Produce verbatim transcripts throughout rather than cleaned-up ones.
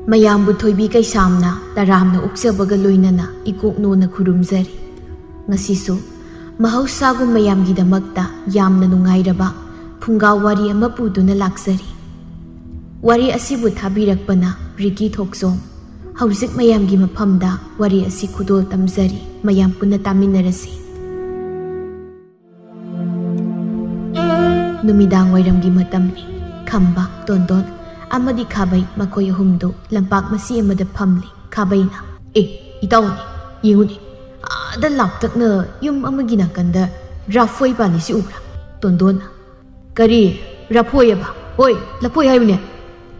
ꯃꯌꯥꯝꯕꯨ ꯊꯣꯏꯕꯤ ꯀꯩꯁꯥꯝꯅ ꯇꯔꯥꯝꯅ ꯑꯣꯛꯆꯕꯒ ꯂꯣꯏꯅꯅ ꯏꯀꯣꯛ ꯅꯣꯟꯅ ꯈꯨꯔꯨꯝꯖꯔꯤ꯫ ꯉꯁꯤꯁꯨ ꯃꯍꯧꯁꯥꯒꯨꯝ ꯃꯌꯥꯝꯒꯤꯗꯃꯛꯇ ꯌꯥꯝꯅ ꯅꯨꯡꯉꯥꯏꯔꯕ ꯐꯨꯡꯒꯥ ꯋꯥꯔꯤ ꯑꯃ ꯄꯨꯗꯨꯅ ꯂꯥꯛꯆꯔꯤ꯫ ꯋꯥꯔꯤ ꯑꯁꯤꯕꯨ ꯊꯥꯕꯤꯔꯛꯄꯅ ꯔꯤꯀꯤ ꯊꯣꯛꯆꯣꯝ꯫ ꯍꯧꯖꯤꯛ ꯃꯌꯥꯝꯒꯤ ꯃꯐꯝꯗ ꯋꯥꯔꯤ ꯑꯁꯤ ꯈꯨꯗꯣꯜ ꯇꯝꯖꯔꯤ꯫ ꯃꯌꯥꯝ ꯄꯨꯟꯅ ꯇꯥꯃꯤꯟꯅꯔꯁꯤ꯫ ꯅꯨꯃꯤꯗꯥꯡ ꯋꯥꯏꯔꯝꯒꯤ ꯃꯇꯝꯅꯤ꯫ ꯈꯝꯕ, ꯇꯣꯟꯗꯣꯟ ꯑꯃꯗꯤ ꯈꯥꯕꯩ, ꯃꯈꯣꯏ ꯑꯍꯨꯝꯗꯨ ꯂꯝꯄꯥꯛ ꯃꯆꯤ ꯑꯃꯗ ꯐꯝꯂꯤ꯫ ꯈꯥꯕꯩꯅ, "ꯑꯦ, ꯏꯇꯥꯎꯅꯦ, ꯌꯦꯡꯉꯨꯅꯦ, ꯑꯥꯗ ꯂꯥꯞꯇꯛꯅ ꯌꯨꯝ ꯑꯃꯒꯤ ꯅꯥꯀꯟꯗ ꯔꯥꯐꯣꯏ ꯄꯥꯜꯂꯤꯁꯤ ꯎꯕ꯭ꯔꯥ?" ꯇꯣꯟꯗꯣꯟꯅ, "ꯀꯔꯤ? ꯔꯥꯐꯣꯏ ꯑꯕ? ꯍꯣꯏ, ꯂꯐꯣꯏ ꯍꯥꯏꯕꯅꯦ꯫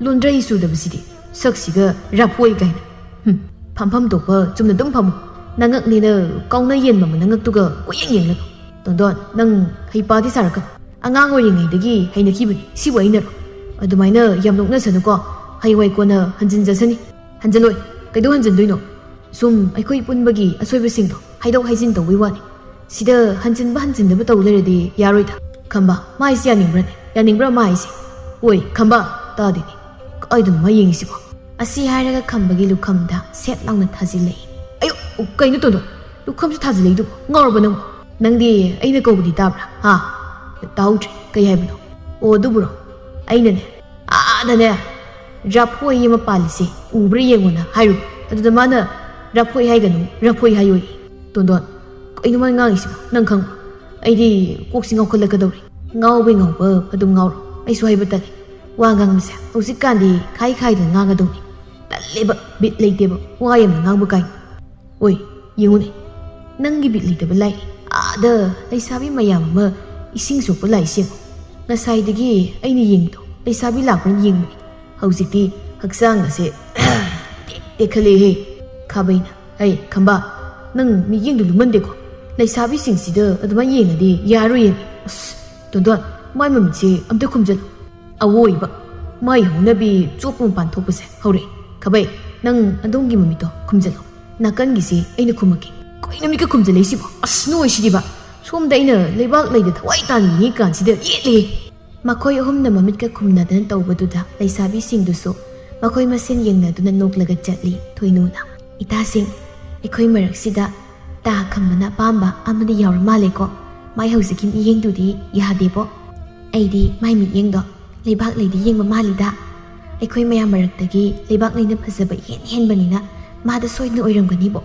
ꯂꯣꯟꯗ꯭ꯔꯩ ꯆꯨꯗꯕꯁꯤꯗꯤ, ꯁꯛꯁꯤꯒ ꯔꯥꯐꯣꯏ ꯀꯥꯏꯅ꯫ ꯍꯨꯝ, ꯐꯝꯐꯝ ꯊꯣꯛꯄ ꯆꯨꯝꯅ ꯑꯗꯨꯝ ꯐꯝꯃꯨ꯫ ꯅꯉꯛꯅꯦꯅ ꯀꯥꯎꯅ ꯌꯦꯟ ꯃꯃꯜ ꯅꯉꯛꯇꯨꯒ ꯀꯣꯏꯌꯦꯡ ꯌꯦꯡꯂꯅꯨ꯫ ꯇꯣꯟꯗꯣꯟ, ꯅꯪ ꯍꯩꯄꯥꯗꯤ ꯁꯥꯔꯛꯀꯅꯨ꯫ ꯑꯉꯥꯡ ꯑꯣꯏꯔꯤꯉꯩꯗꯒꯤ ꯍꯩꯅꯈꯤꯕꯅꯤ, ꯁꯤꯕꯨ ꯑꯩꯅꯔꯣ? ꯑꯗꯨꯃꯥꯏꯅ ꯌꯥꯝ ꯅꯣꯛꯅꯁꯅꯨꯀꯣ꯫ ꯍꯌꯦꯡꯋꯥꯏ ꯀꯣꯟꯅ ꯍꯟꯖꯤꯟꯖꯁꯅꯤ꯫" "ꯍꯟꯖꯤꯜꯂꯣꯏ꯫ ꯀꯩꯗꯧ ꯍꯟꯖꯤꯟꯗꯣꯏꯅꯣ? ꯁꯨꯝ ꯑꯩꯈꯣꯏ ꯄꯨꯟꯕꯒꯤ ꯑꯁꯣꯏꯕꯁꯤꯡꯗꯣ ꯍꯥꯏꯗꯣꯛ ꯍꯥꯏꯖꯤꯟ ꯇꯧꯕꯩ ꯋꯥꯅꯤ꯫ ꯁꯤꯗ ꯍꯟꯖꯤꯟꯕ ꯍꯟꯖꯤꯟꯗꯕ ꯇꯧ ꯂꯩꯔꯗꯤ ꯌꯥꯔꯣꯏꯗ꯫" "ꯈꯝꯕ, ꯃꯥꯏꯁꯤ ꯌꯥꯅꯤꯡꯕ꯭ꯔꯅꯦ? ꯌꯥꯅꯤꯡꯕ꯭ꯔꯥ ꯃꯥꯏꯁꯤ? ꯑꯣꯏ, ꯈꯝꯕ, ꯇꯥꯗꯦꯅꯦ꯫ ꯀꯥꯏꯗꯅꯣ ꯃꯥ ꯌꯦꯡꯉꯤꯁꯤꯕꯣ?" ꯑꯁꯤ ꯍꯥꯏꯔꯒ ꯈꯝꯕꯒꯤ ꯂꯨꯈꯝꯗ ꯁꯦꯠ ꯂꯥꯎꯅ ꯊꯥꯖꯤꯜꯂꯛꯏ꯫ "ꯑꯌꯣ, ꯀꯩꯅꯣ ꯇꯣꯟꯗꯣꯟ? ꯂꯨꯈꯝꯁꯨ ꯊꯥꯖꯤꯜꯂꯛꯏꯗꯨꯕꯨ? ꯉꯥꯎꯔꯕ ꯅꯪꯕꯨ? ꯅꯪꯗꯤ ꯑꯩꯅ ꯀꯧꯕꯗꯤ ꯇꯥꯕ꯭ꯔꯥ? ꯍꯥ? ꯇꯥꯍꯧꯗ꯭ꯔꯦ꯫ ꯀꯩ ꯍꯥꯏꯕꯅꯣ? ꯑꯣ, ꯑꯗꯨꯕꯨꯔꯣ? ꯑꯩꯅꯅꯦ, ꯑꯥꯗꯅꯦ ꯔꯥꯐꯣꯏ ꯑꯃ ꯄꯥꯜꯂꯤꯁꯦ ꯎꯕ꯭ꯔꯥ ꯌꯦꯡꯉꯣꯅ ꯍꯥꯏꯔꯨꯕ꯫ ꯑꯗꯨꯗ ꯃꯥꯅ ꯔꯥꯐꯣꯏ ꯍꯥꯏꯒꯅꯨ, ꯔꯥꯐꯣꯏ ꯍꯥꯏꯌꯣꯌꯦ꯫" "ꯇꯣꯟꯗꯣꯟ, ꯀꯩꯅꯣ ꯃꯥꯅ ꯉꯥꯡꯉꯤꯁꯤꯕꯣ? ꯅꯪ ꯈꯪꯕ꯭ꯔꯣ? ꯑꯩꯗꯤ ꯀꯣꯛꯁꯤ ꯉꯥꯎꯈꯠꯂꯛꯀꯗꯧꯔꯦ꯫ ꯉꯥꯎꯕꯩ ꯉꯥꯎꯕ ꯑꯗꯨꯝ ꯉꯥꯎꯔꯣ꯫ ꯑꯩꯁꯨ ꯍꯥꯏꯕ ꯇꯜꯂꯦ꯫ ꯋꯥ ꯉꯥꯡꯕꯁꯦ ꯍꯧꯖꯤꯛꯀꯥꯟꯗꯤ ꯈꯥꯏ ꯈꯥꯏꯗꯅ ꯉꯥꯡꯒꯗꯧꯅꯤ꯫ ꯇꯜꯂꯦꯕ, ꯕꯤꯠ ꯂꯩꯇꯦꯕ ꯋꯥ ꯌꯥꯝꯅ ꯉꯥꯡꯕ ꯀꯥꯏꯅ꯫ ꯑꯣꯏ, ꯌꯦꯡꯉꯨꯅꯦ, ꯅꯪꯒꯤ ꯕꯤꯠ ꯂꯩꯇꯕ ꯂꯥꯏꯔꯤ꯫ ꯑꯥꯗ ꯂꯩꯁꯥꯕꯤ ꯃꯌꯥꯝ ꯑꯃ ꯏꯁꯤꯡ ꯁꯣꯛꯄ ꯂꯥꯛꯏꯁꯦ ꯌꯦꯡꯉꯣ꯫ ꯉꯁꯥꯏꯗꯒꯤ ꯑꯩꯅ ꯌꯦꯡꯉꯤꯗꯣ ꯂꯩꯁꯥꯕꯤ ꯂꯥꯛꯄ꯭ꯔꯅ ꯌꯦꯡꯕꯅꯤ꯫ ꯍꯧꯖꯤꯛꯇꯤ ꯍꯛꯆꯥꯡ ꯑꯁꯦ ꯇꯦꯛ ꯇꯦꯛꯈꯠꯂꯛꯑꯦꯍꯦ꯫" ꯈꯥꯕꯩꯅ, "ꯍꯩ, ꯈꯝꯕ, ꯅꯪ ꯃꯤꯠꯌꯦꯡꯗꯨ ꯂꯨꯝꯃꯟꯗꯦꯀꯣ? ꯂꯩꯁꯥꯕꯤꯁꯤꯡꯁꯤꯗ ꯑꯗꯨꯃꯥꯏꯅ ꯌꯦꯡꯉꯗꯤ ꯌꯥꯔꯣꯏꯌꯦ꯫" "ꯑꯁ, ꯇꯣꯟꯗꯣꯟ, ꯃꯥꯏ ꯃꯃꯤꯠꯁꯦ ꯑꯝꯇ ꯈꯨꯝꯖꯤꯜꯂꯨ꯫" "ꯑꯋꯣꯏꯕ, ꯃꯥꯏ ꯍꯧꯅꯕꯤ ꯆꯣꯞꯄ ꯃꯄꯥꯟ ꯊꯣꯛꯄꯁꯦ ꯍꯧꯔꯦ꯫ ꯈꯥꯕꯩ, ꯅꯪ ꯑꯗꯣꯝꯒꯤ ꯃꯃꯤꯠꯇꯣ ꯈꯨꯝꯖꯤꯜꯂꯣ꯫ ꯅꯥꯀꯟꯒꯤꯁꯤ ꯑꯩꯅ ꯈꯨꯝꯃꯛꯀꯦ꯫" "ꯀꯩꯅꯣ ꯃꯤꯠꯀ ꯈꯨꯝꯖꯤꯜꯂꯛꯏꯁꯤꯕꯣ? ꯑꯁ, ꯅꯣꯏꯁꯤꯗꯤꯕ꯫ ꯁꯣꯝꯗ ꯑꯩꯅ ꯂꯩꯕꯥꯛ ꯂꯩꯗ ꯊꯋꯥꯏ ꯇꯥꯅ ꯌꯦꯡꯉꯤ ꯀꯥꯟꯁꯤꯗ ꯌꯦꯠꯂꯦ꯫" ꯃꯈꯣꯏ ꯑꯍꯨꯝꯅ ꯃꯃꯤꯠꯀ ꯈꯨꯝꯅꯗꯅ ꯇꯧꯕꯗꯨꯗ ꯂꯩꯁꯥꯕꯤꯁꯤꯡꯗꯨꯁꯨ ꯃꯈꯣꯏ ꯃꯁꯦꯟ ꯌꯦꯡꯅꯗꯨꯅ ꯅꯣꯛꯂꯒ ꯆꯠꯂꯤ ꯊꯣꯏꯅꯨꯅ꯫ "ꯏꯇꯥꯁꯤꯡ, ꯑꯩꯈꯣꯏ ꯃꯔꯛꯁꯤꯗ ꯇꯥ ꯈꯝꯕꯅ ꯑꯄꯥꯝꯕ ꯑꯃꯗꯤ ꯌꯥꯎꯔ ꯃꯥꯜꯂꯦꯀꯣ꯫ ꯃꯥꯏ ꯍꯧꯖꯤꯛꯀꯤ ꯃꯤꯠꯌꯦꯡꯗꯨꯗꯤ ꯌꯥꯗꯦꯕꯣ꯫ ꯑꯩꯗꯤ ꯃꯥꯏ ꯃꯤꯠꯌꯦꯡꯗꯣ ꯂꯩꯕꯥꯛꯂꯩꯗ ꯌꯦꯡꯕ ꯃꯥꯜꯂꯤꯗ꯫ ꯑꯩꯈꯣꯏ ꯃꯌꯥꯝ ꯃꯔꯛꯇꯒꯤ ꯂꯩꯕꯥꯛꯂꯩꯅ ꯐꯖꯕ ꯏꯍꯦꯟ ꯍꯦꯟꯕꯅꯤꯅ ꯃꯥꯗ ꯁꯣꯏꯗꯅ ꯑꯣꯏꯔꯝꯒꯅꯤꯕꯣ꯫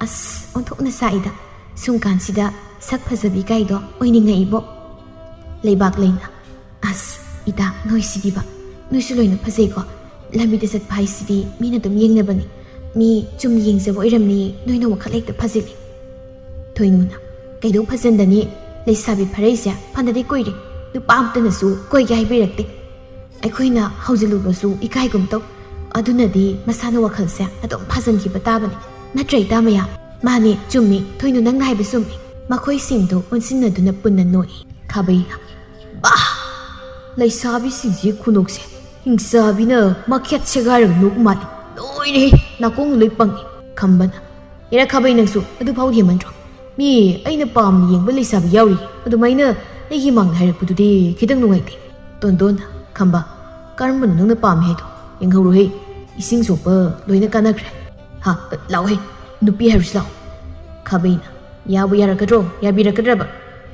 ꯑꯁ, ꯑꯣꯟꯊꯣꯛꯅ ꯁꯥꯏꯗ꯫ ꯁꯨꯝ ꯀꯥꯟꯁꯤꯗ ꯁꯛ ꯐꯖꯕꯤ ꯀꯥꯏꯗꯣ ꯑꯣꯏꯅꯤꯡꯉꯛꯏꯕꯣ꯫" ꯂꯩꯕꯥꯛꯂꯩꯅ, "ꯑꯁ, ꯏꯇꯥ, ꯅꯣꯏꯁꯤꯗꯤꯕ꯫ ꯅꯣꯏꯁꯨ ꯂꯣꯏꯅ ꯐꯖꯩꯀꯣ꯫ ꯂꯝꯕꯤꯗ ꯆꯠꯄ ꯍꯥꯏꯁꯤꯗꯤ ꯃꯤꯅ ꯑꯗꯨꯝ ꯌꯦꯡꯅꯕꯅꯤ꯫ ꯃꯤ ꯆꯨꯝ ꯌꯦꯡꯖꯕ ꯑꯣꯏꯔꯝꯅꯤ, ꯅꯣꯏꯅ ꯋꯥꯈꯜ ꯍꯦꯛꯇ ꯐꯖꯤꯜꯂꯤ꯫" ꯊꯣꯏꯅꯨꯅ, "ꯀꯩꯗꯧ ꯐꯖꯟꯗꯅꯤ? ꯂꯩꯁꯥꯕꯤ ꯐꯔꯛꯏꯁꯦ ꯐꯅꯗꯤ ꯀꯨꯏꯔꯦ꯫ ꯅꯨꯄꯥ ꯑꯝꯇꯅꯁꯨ ꯀꯣꯏꯒꯦ ꯍꯥꯏꯕꯤꯔꯛꯇꯦ꯫ ꯑꯩꯈꯣꯏꯅ ꯍꯧꯖꯤꯜꯂꯨꯕꯁꯨ ꯏꯀꯥꯏꯒꯨꯝ ꯇꯧ꯫ ꯑꯗꯨꯅꯗꯤ ꯃꯁꯥꯅ ꯋꯥꯈꯜꯁꯦ ꯑꯗꯨꯝ ꯐꯖꯟꯈꯤꯕ ꯇꯥꯕꯅꯤ꯫ ꯅꯠꯇ꯭ꯔ, ꯏꯇꯥ ꯃꯌꯥ?" "ꯃꯥꯅꯦ, ꯆꯨꯝꯃꯤ꯫ ꯊꯣꯏꯅꯨ, ꯅꯪꯅ ꯍꯥꯏꯕ ꯆꯨꯝꯃꯤ꯫" ꯃꯈꯣꯏꯁꯤꯡꯗꯨ ꯑꯣꯟꯁꯤꯟꯅꯗꯨꯅ ꯄꯨꯟꯅ ꯅꯣꯛꯏ꯫ ꯈꯥꯕꯩꯅ, "ꯕꯥ! ꯂꯩꯁꯥꯕꯤꯁꯤꯡꯁꯤ ꯈꯨꯅꯣꯛꯁꯦ꯫ ꯍꯤꯡꯆꯥꯕꯤꯅ ꯃꯈꯦꯠ ꯁꯦꯒꯥꯏꯔꯒ ꯅꯣꯛ ꯃꯥꯜꯂꯤ꯫ ꯂꯣꯏꯔꯦꯍꯦ, ꯅꯥꯀꯣꯡ ꯂꯣꯏ ꯄꯪꯉꯤ꯫" ꯈꯝꯕꯅ, "ꯏꯔꯥ ꯈꯥꯕꯩ, ꯅꯪꯁꯨ ꯑꯗꯨꯐꯥꯎ ꯍꯦꯟꯃꯟꯗ꯭ꯔꯣ? ꯃꯤ ꯑꯩꯅ ꯄꯥꯝꯅ ꯌꯦꯡꯕ ꯂꯩꯁꯥꯕꯤ ꯌꯥꯎꯔꯤ, ꯑꯗꯨꯃꯥꯏꯅ ꯑꯩꯒꯤ ꯃꯥꯡꯗ ꯍꯥꯏꯔꯛꯄꯗꯨꯗꯤ ꯈꯤꯇꯪ ꯅꯨꯡꯉꯥꯏꯇꯦ꯫" ꯇꯣꯟꯗꯣꯟꯅ, "ꯈꯝꯕ, ꯀꯔꯝꯕꯅꯣ ꯅꯪꯅ ꯄꯥꯝꯃꯤ ꯍꯥꯏꯗꯣ? ꯌꯦꯡꯍꯧꯔꯣꯍꯦ, ꯏꯁꯤꯡ ꯁꯣꯛꯄ ꯂꯣꯏꯅ ꯀꯥꯟꯅꯈ꯭ꯔꯦ꯫ ꯍꯥ, ꯂꯥꯛꯑꯣꯍꯦ, ꯅꯨꯄꯤ ꯍꯥꯏꯔꯨꯁꯤ ꯂꯥꯛꯑꯣ꯫" ꯈꯥꯕꯩꯅ, "ꯌꯥꯕꯨ ꯌꯥꯔꯛꯀꯗ꯭ꯔꯣ? ꯌꯥꯕꯤꯔꯛꯀꯗ꯭ꯔꯕ?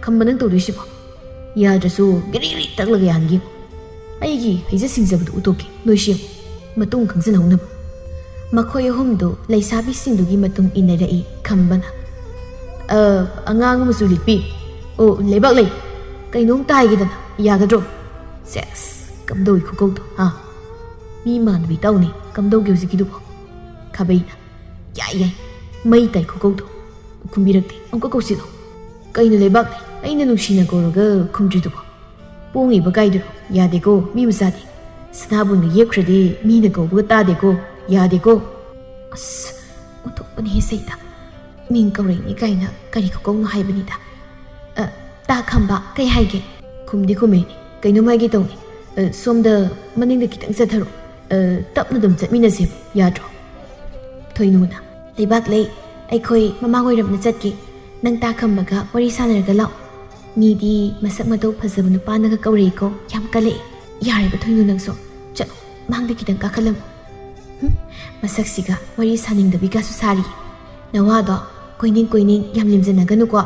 ꯈꯝꯕ, ꯅꯪ ꯇꯧꯗꯣꯏꯁꯤꯕꯣ? ꯌꯥꯗ꯭ꯔꯁꯨ ꯒꯤꯔꯤ ꯒꯤꯔꯤ ꯇꯛꯂꯒ ꯌꯥꯍꯟꯒꯦ꯫ ꯑꯩꯒꯤ ꯍꯩꯖ ꯁꯤꯡꯖꯕꯗꯨ ꯎꯠꯊꯣꯛꯀꯦ, ꯅꯣꯏꯁꯤ ꯌꯦꯡꯉꯨ꯫" ꯃꯇꯨꯡ ꯈꯪꯖꯤꯜꯍꯧꯅꯕ꯫ ꯃꯈꯣꯏ ꯑꯍꯨꯝꯗꯨ ꯂꯩꯁꯥꯕꯤꯁꯤꯡꯗꯨꯒꯤ ꯃꯇꯨꯡ ꯏꯟꯅꯔꯛꯏ ꯈꯝꯕꯅ꯫ "ꯑ, ꯑꯉꯥꯡ ꯃꯆꯨ ꯂꯤꯠꯄꯤ꯫ ꯑꯣ, ꯂꯩꯕꯥꯛꯂꯩ, ꯀꯩꯅꯣꯝꯇ ꯍꯥꯏꯒꯦꯗꯅ, ꯌꯥꯒꯗ꯭ꯔꯣ?" ꯁꯦꯁ, ꯀꯝꯗꯧꯏ ꯈꯨꯀꯧꯗꯣ, ꯍꯥ? ꯃꯤ ꯃꯥꯟꯕꯤ ꯇꯧꯅꯤ, ꯀꯝꯗꯧꯒꯦ ꯍꯧꯖꯤꯛꯀꯤꯗꯨꯕꯣ? ꯈꯥꯕꯩꯅ, "ꯌꯥꯏ, ꯌꯥꯏ, ꯃꯩ ꯇꯥꯏ ꯈꯨꯀꯧꯗꯣ꯫ ꯈꯨꯝꯕꯤꯔꯛꯇꯦ, ꯑꯃꯨꯛꯀ ꯀꯧꯁꯤꯜꯂꯣ꯫" "ꯀꯩꯅꯣ ꯂꯩꯕꯥꯛꯂꯩ, ꯑꯩꯅ ꯅꯨꯡꯁꯤꯅ ꯀꯧꯔꯒ ꯈꯨꯝꯗ꯭ꯔꯤꯗꯨꯕꯣ? ꯄꯣꯡꯉꯤꯕ ꯀꯥꯏꯗꯨꯔꯣ? ꯌꯥꯗꯦꯀꯣ, ꯃꯤ ꯃꯆꯥꯗꯤ꯫ ꯁꯅꯥꯕꯨꯟꯒ ꯌꯦꯞꯈ꯭ꯔꯗꯤ ꯃꯤꯅ ꯀꯧꯕꯒ ꯇꯥꯗꯦꯀꯣ, ꯌꯥꯗꯦꯀꯣ꯫" ꯑꯁ, ꯑꯣꯟꯊꯣꯛꯄꯅꯤ ꯁꯩꯇ꯫ ꯃꯤꯡ ꯀꯧꯔꯛꯏꯅꯤ ꯀꯥꯏꯅ ꯀꯔꯤ ꯈꯨꯀꯧꯅꯣ ꯍꯥꯏꯕꯅꯤꯗ꯫ "ꯑ, ꯇꯥ ꯈꯝꯕ, ꯀꯩ ꯍꯥꯏꯒꯦ?" "ꯈꯨꯝꯗꯤ ꯈꯨꯝꯃꯦ, ꯀꯩꯅꯣꯝ ꯍꯥꯏꯒꯦ ꯇꯧꯅꯤ꯫ ꯑ, ꯁꯣꯝꯗ ꯃꯅꯤꯡꯗ ꯈꯤꯇꯪ ꯆꯠꯊꯔꯣ꯫ ꯑ, ꯇꯞꯅ ꯑꯗꯨꯝ ꯆꯠꯃꯤꯟꯅꯁꯦꯕ, ꯌꯥꯗ꯭ꯔꯣ?" ꯊꯣꯏꯅꯨꯅ, "ꯂꯩꯕꯥꯛꯂꯩ, ꯑꯩꯈꯣꯏ ꯃꯃꯥꯡ ꯑꯣꯏꯔꯞꯅ ꯆꯠꯀꯦ꯫ ꯅꯪ ꯇꯥ ꯈꯝꯕꯒ ꯋꯥꯔꯤ ꯁꯥꯟꯅꯔꯒ ꯂꯥꯛꯑꯣ꯫ ꯃꯤꯗꯤ ꯃꯁꯛ ꯃꯇꯧ ꯐꯖꯕ ꯅꯨꯄꯥꯅꯒ ꯀꯧꯔꯛꯏꯀꯣ, ꯌꯥꯝ ꯀꯜꯂꯛꯑꯦ꯫ ꯌꯥꯔꯦꯕ ꯊꯣꯏꯅꯨ, ꯅꯪꯁꯨ ꯆꯠꯂꯣ, ꯃꯥꯡꯗ ꯈꯤꯇꯪ ꯀꯥꯈꯠꯂꯝꯃꯨ꯫ ꯍꯨꯝ, ꯃꯁꯛꯁꯤꯒ ꯋꯥꯔꯤ ꯁꯥꯅꯤꯡꯗꯕꯤꯒꯁꯨ ꯁꯥꯔꯤ꯫ ꯅꯋꯥꯗꯣ ꯀꯣꯏꯅꯤꯡ ꯀꯣꯏꯅꯤꯡ ꯌꯥꯝ ꯂꯦꯝꯖꯟꯅꯒꯅꯨꯀꯣ꯫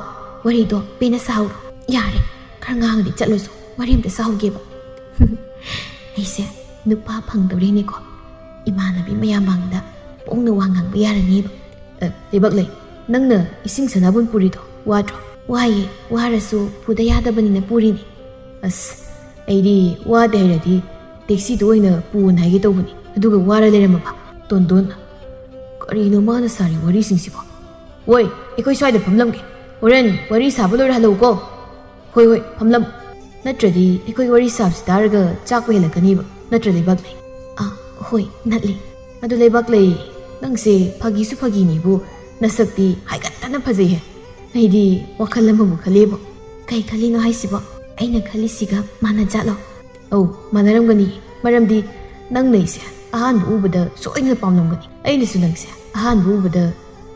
ꯋꯥꯔꯤꯗꯣ ꯄꯦꯟꯅ ꯁꯥꯍꯧꯔꯣ꯫ ꯌꯥꯔꯦ, ꯈꯔ ꯉꯥꯡꯉꯗꯤ ꯆꯠꯂꯨꯁꯨ꯫ ꯋꯥꯔꯤ ꯑꯝꯇ ꯁꯥꯍꯧꯒꯦꯕ꯫ ꯑꯩꯁꯦ ꯅꯨꯄꯥ ꯐꯪꯗꯧꯔꯦꯅꯦꯀꯣ꯫ ꯏꯃꯥꯟꯅꯕꯤ ꯃꯌꯥꯝ ꯃꯥꯡꯗ ꯄꯣꯡꯅ ꯋꯥ ꯉꯥꯡꯕ ꯌꯥꯔꯅꯦꯕ꯫ ꯑ, ꯂꯩꯕꯥꯛꯂꯩ, ꯅꯪꯅ ꯏꯁꯤꯡ ꯁꯅꯥꯕꯨꯟ ꯄꯨꯔꯤꯗꯣ ꯋꯥꯗ꯭ꯔꯣ? ꯋꯥꯏꯌꯦ, ꯋꯥꯔꯁꯨ ꯄꯨꯗ ꯌꯥꯗꯕꯅꯤꯅ ꯄꯨꯔꯤꯅꯦ꯫ ꯑꯁ, ꯑꯩꯗꯤ ꯋꯥꯗꯦ ꯍꯥꯏꯔꯗꯤ ꯇꯦꯛꯁꯤꯗ ꯑꯣꯏꯅ ꯄꯨꯑꯣꯅ ꯍꯥꯏꯒꯦ ꯇꯧꯕꯅꯤ, ꯑꯗꯨꯒ ꯋꯥꯔ ꯂꯩꯔꯝꯃꯕ꯫ ꯇꯣꯟꯗꯣꯟ, ꯀꯔꯤꯅꯣ ꯃꯥꯅ ꯁꯥꯔꯤ ꯋꯥꯔꯤꯁꯤꯡꯁꯤꯕꯣ? ꯍꯣꯏ, ꯑꯩꯈꯣꯏ ꯁ꯭ꯋꯥꯏꯗ ꯐꯝꯂꯝꯒꯦ, ꯍꯣꯔꯦꯟ ꯋꯥꯔꯤ ꯁꯥꯕ ꯂꯣꯏꯔ ꯍꯜꯂꯛꯎꯀꯣ꯫ ꯍꯣꯏ, ꯍꯣꯏ, ꯐꯝꯂꯝ꯫ ꯅꯠꯇ꯭ꯔꯗꯤ ꯑꯩꯈꯣꯏ ꯋꯥꯔꯤ ꯁꯥꯕꯁꯤ ꯇꯥꯔꯒ ꯆꯥꯛꯄ ꯍꯦꯜꯂꯛꯀꯅꯤꯕ, ꯅꯠꯇ꯭ꯔ ꯂꯩꯕꯥꯛꯂꯩ? ꯑꯥ, ꯍꯣꯏ, ꯅꯠꯂꯤ꯫ ꯑꯗꯨ ꯂꯩꯕꯥꯛꯂꯩ, ꯅꯪꯁꯦ ꯐꯥꯒꯤꯁꯨ ꯐꯥꯒꯤꯅꯤꯕꯨ, ꯅꯁꯛꯇꯤ ꯍꯥꯏꯒꯠꯇꯅ ꯐꯖꯩꯍꯦ꯫ ꯑꯩꯗꯤ ꯋꯥꯈꯜ ꯑꯃꯕꯨ ꯈꯜꯂꯦꯕꯣ꯫ ꯀꯩ ꯈꯜꯂꯤꯅꯣ ꯍꯥꯏꯁꯤꯕꯣ? ꯑꯩꯅ ꯈꯜꯂꯤꯁꯤꯒ ꯃꯥꯟꯅꯖꯥꯠꯂꯣ? ꯑꯧ, ꯃꯥꯟꯅꯔꯝꯒꯅꯤ꯫ ꯃꯔꯝꯗꯤ ꯅꯪꯅ ꯑꯩꯁꯦ ꯑꯍꯥꯟꯕ ꯎꯕꯗ ꯁꯣꯏꯗꯅ ꯄꯥꯝꯂꯝꯒꯅꯤ꯫ ꯑꯩꯅꯁꯨ ꯅꯪꯁꯦ ꯑꯍꯥꯟꯕ ꯎꯕꯗ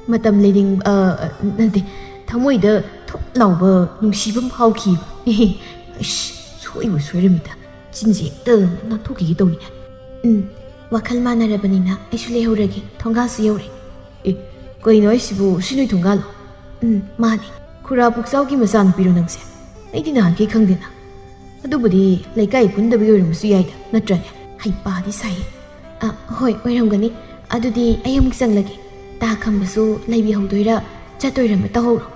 ꯃꯇꯝ ꯂꯩꯅꯤꯡ-, ꯑ, ꯑ, ꯅꯠꯇꯦ, ꯊꯃꯣꯏꯗ ꯊꯨꯞ ꯂꯥꯎꯕ ꯅꯨꯡꯁꯤꯕ ꯑꯃ ꯐꯥꯎꯈꯤꯕ꯫ ꯑꯩꯁ, ꯁꯣꯏꯕꯨ ꯁꯣꯏꯔꯝꯃꯤꯗ꯫ ꯆꯤꯟꯁꯦ ꯍꯦꯛꯇ ꯅꯥꯟꯊꯣꯛꯈꯤꯒꯦ ꯇꯧꯏꯅꯦ꯫ ꯎꯝ, ꯋꯥꯈꯜ ꯃꯥꯟꯅꯔꯕꯅꯤꯅ ꯑꯩꯁꯨ ꯂꯩꯍꯧꯔꯒꯦ꯫ ꯊꯣꯡꯒꯥꯜꯁꯨ ꯌꯧꯔꯦ꯫ ꯑꯦ, ꯀꯩꯅꯣ ꯍꯥꯏꯁꯤꯕꯨ, ꯁꯤ ꯅꯣꯏ ꯊꯣꯡꯒꯥꯜꯂꯣ? ꯎꯝ, ꯃꯥꯅꯤ꯫ ꯈꯨꯔꯥ ꯄꯨꯛꯆꯥꯎꯒꯤ ꯃꯆꯥꯅꯨꯄꯤꯔꯣ ꯅꯪꯁꯦ? ꯑꯩꯗꯤ ꯅꯍꯥꯟꯈꯩ ꯈꯪꯗꯦꯅ꯫ ꯑꯗꯨꯕꯨꯗꯤ ꯂꯩꯀꯥꯏ ꯄꯨꯟꯗꯕꯒꯤ ꯑꯣꯏꯔꯝꯕꯁꯨ ꯌꯥꯏꯗ, ꯅꯠꯇ꯭ꯔꯅꯦ? ꯍꯩꯄꯥꯗꯤ ꯁꯥꯏꯌꯦ꯫ ꯑ, ꯍꯣꯏ, ꯑꯣꯏꯔꯝꯒꯅꯤ꯫ ꯑꯗꯨꯗꯤ ꯑꯩ ꯑꯃꯨꯛ ꯆꯪꯂꯒꯦ꯫ ꯇꯥ ꯈꯝꯕꯁꯨ ꯂꯩꯕꯤꯍꯧꯗꯣꯏꯔꯥ, ꯆꯠꯇꯣꯏꯔꯥ ꯑꯃ ꯇꯧꯍꯧꯔꯣ꯫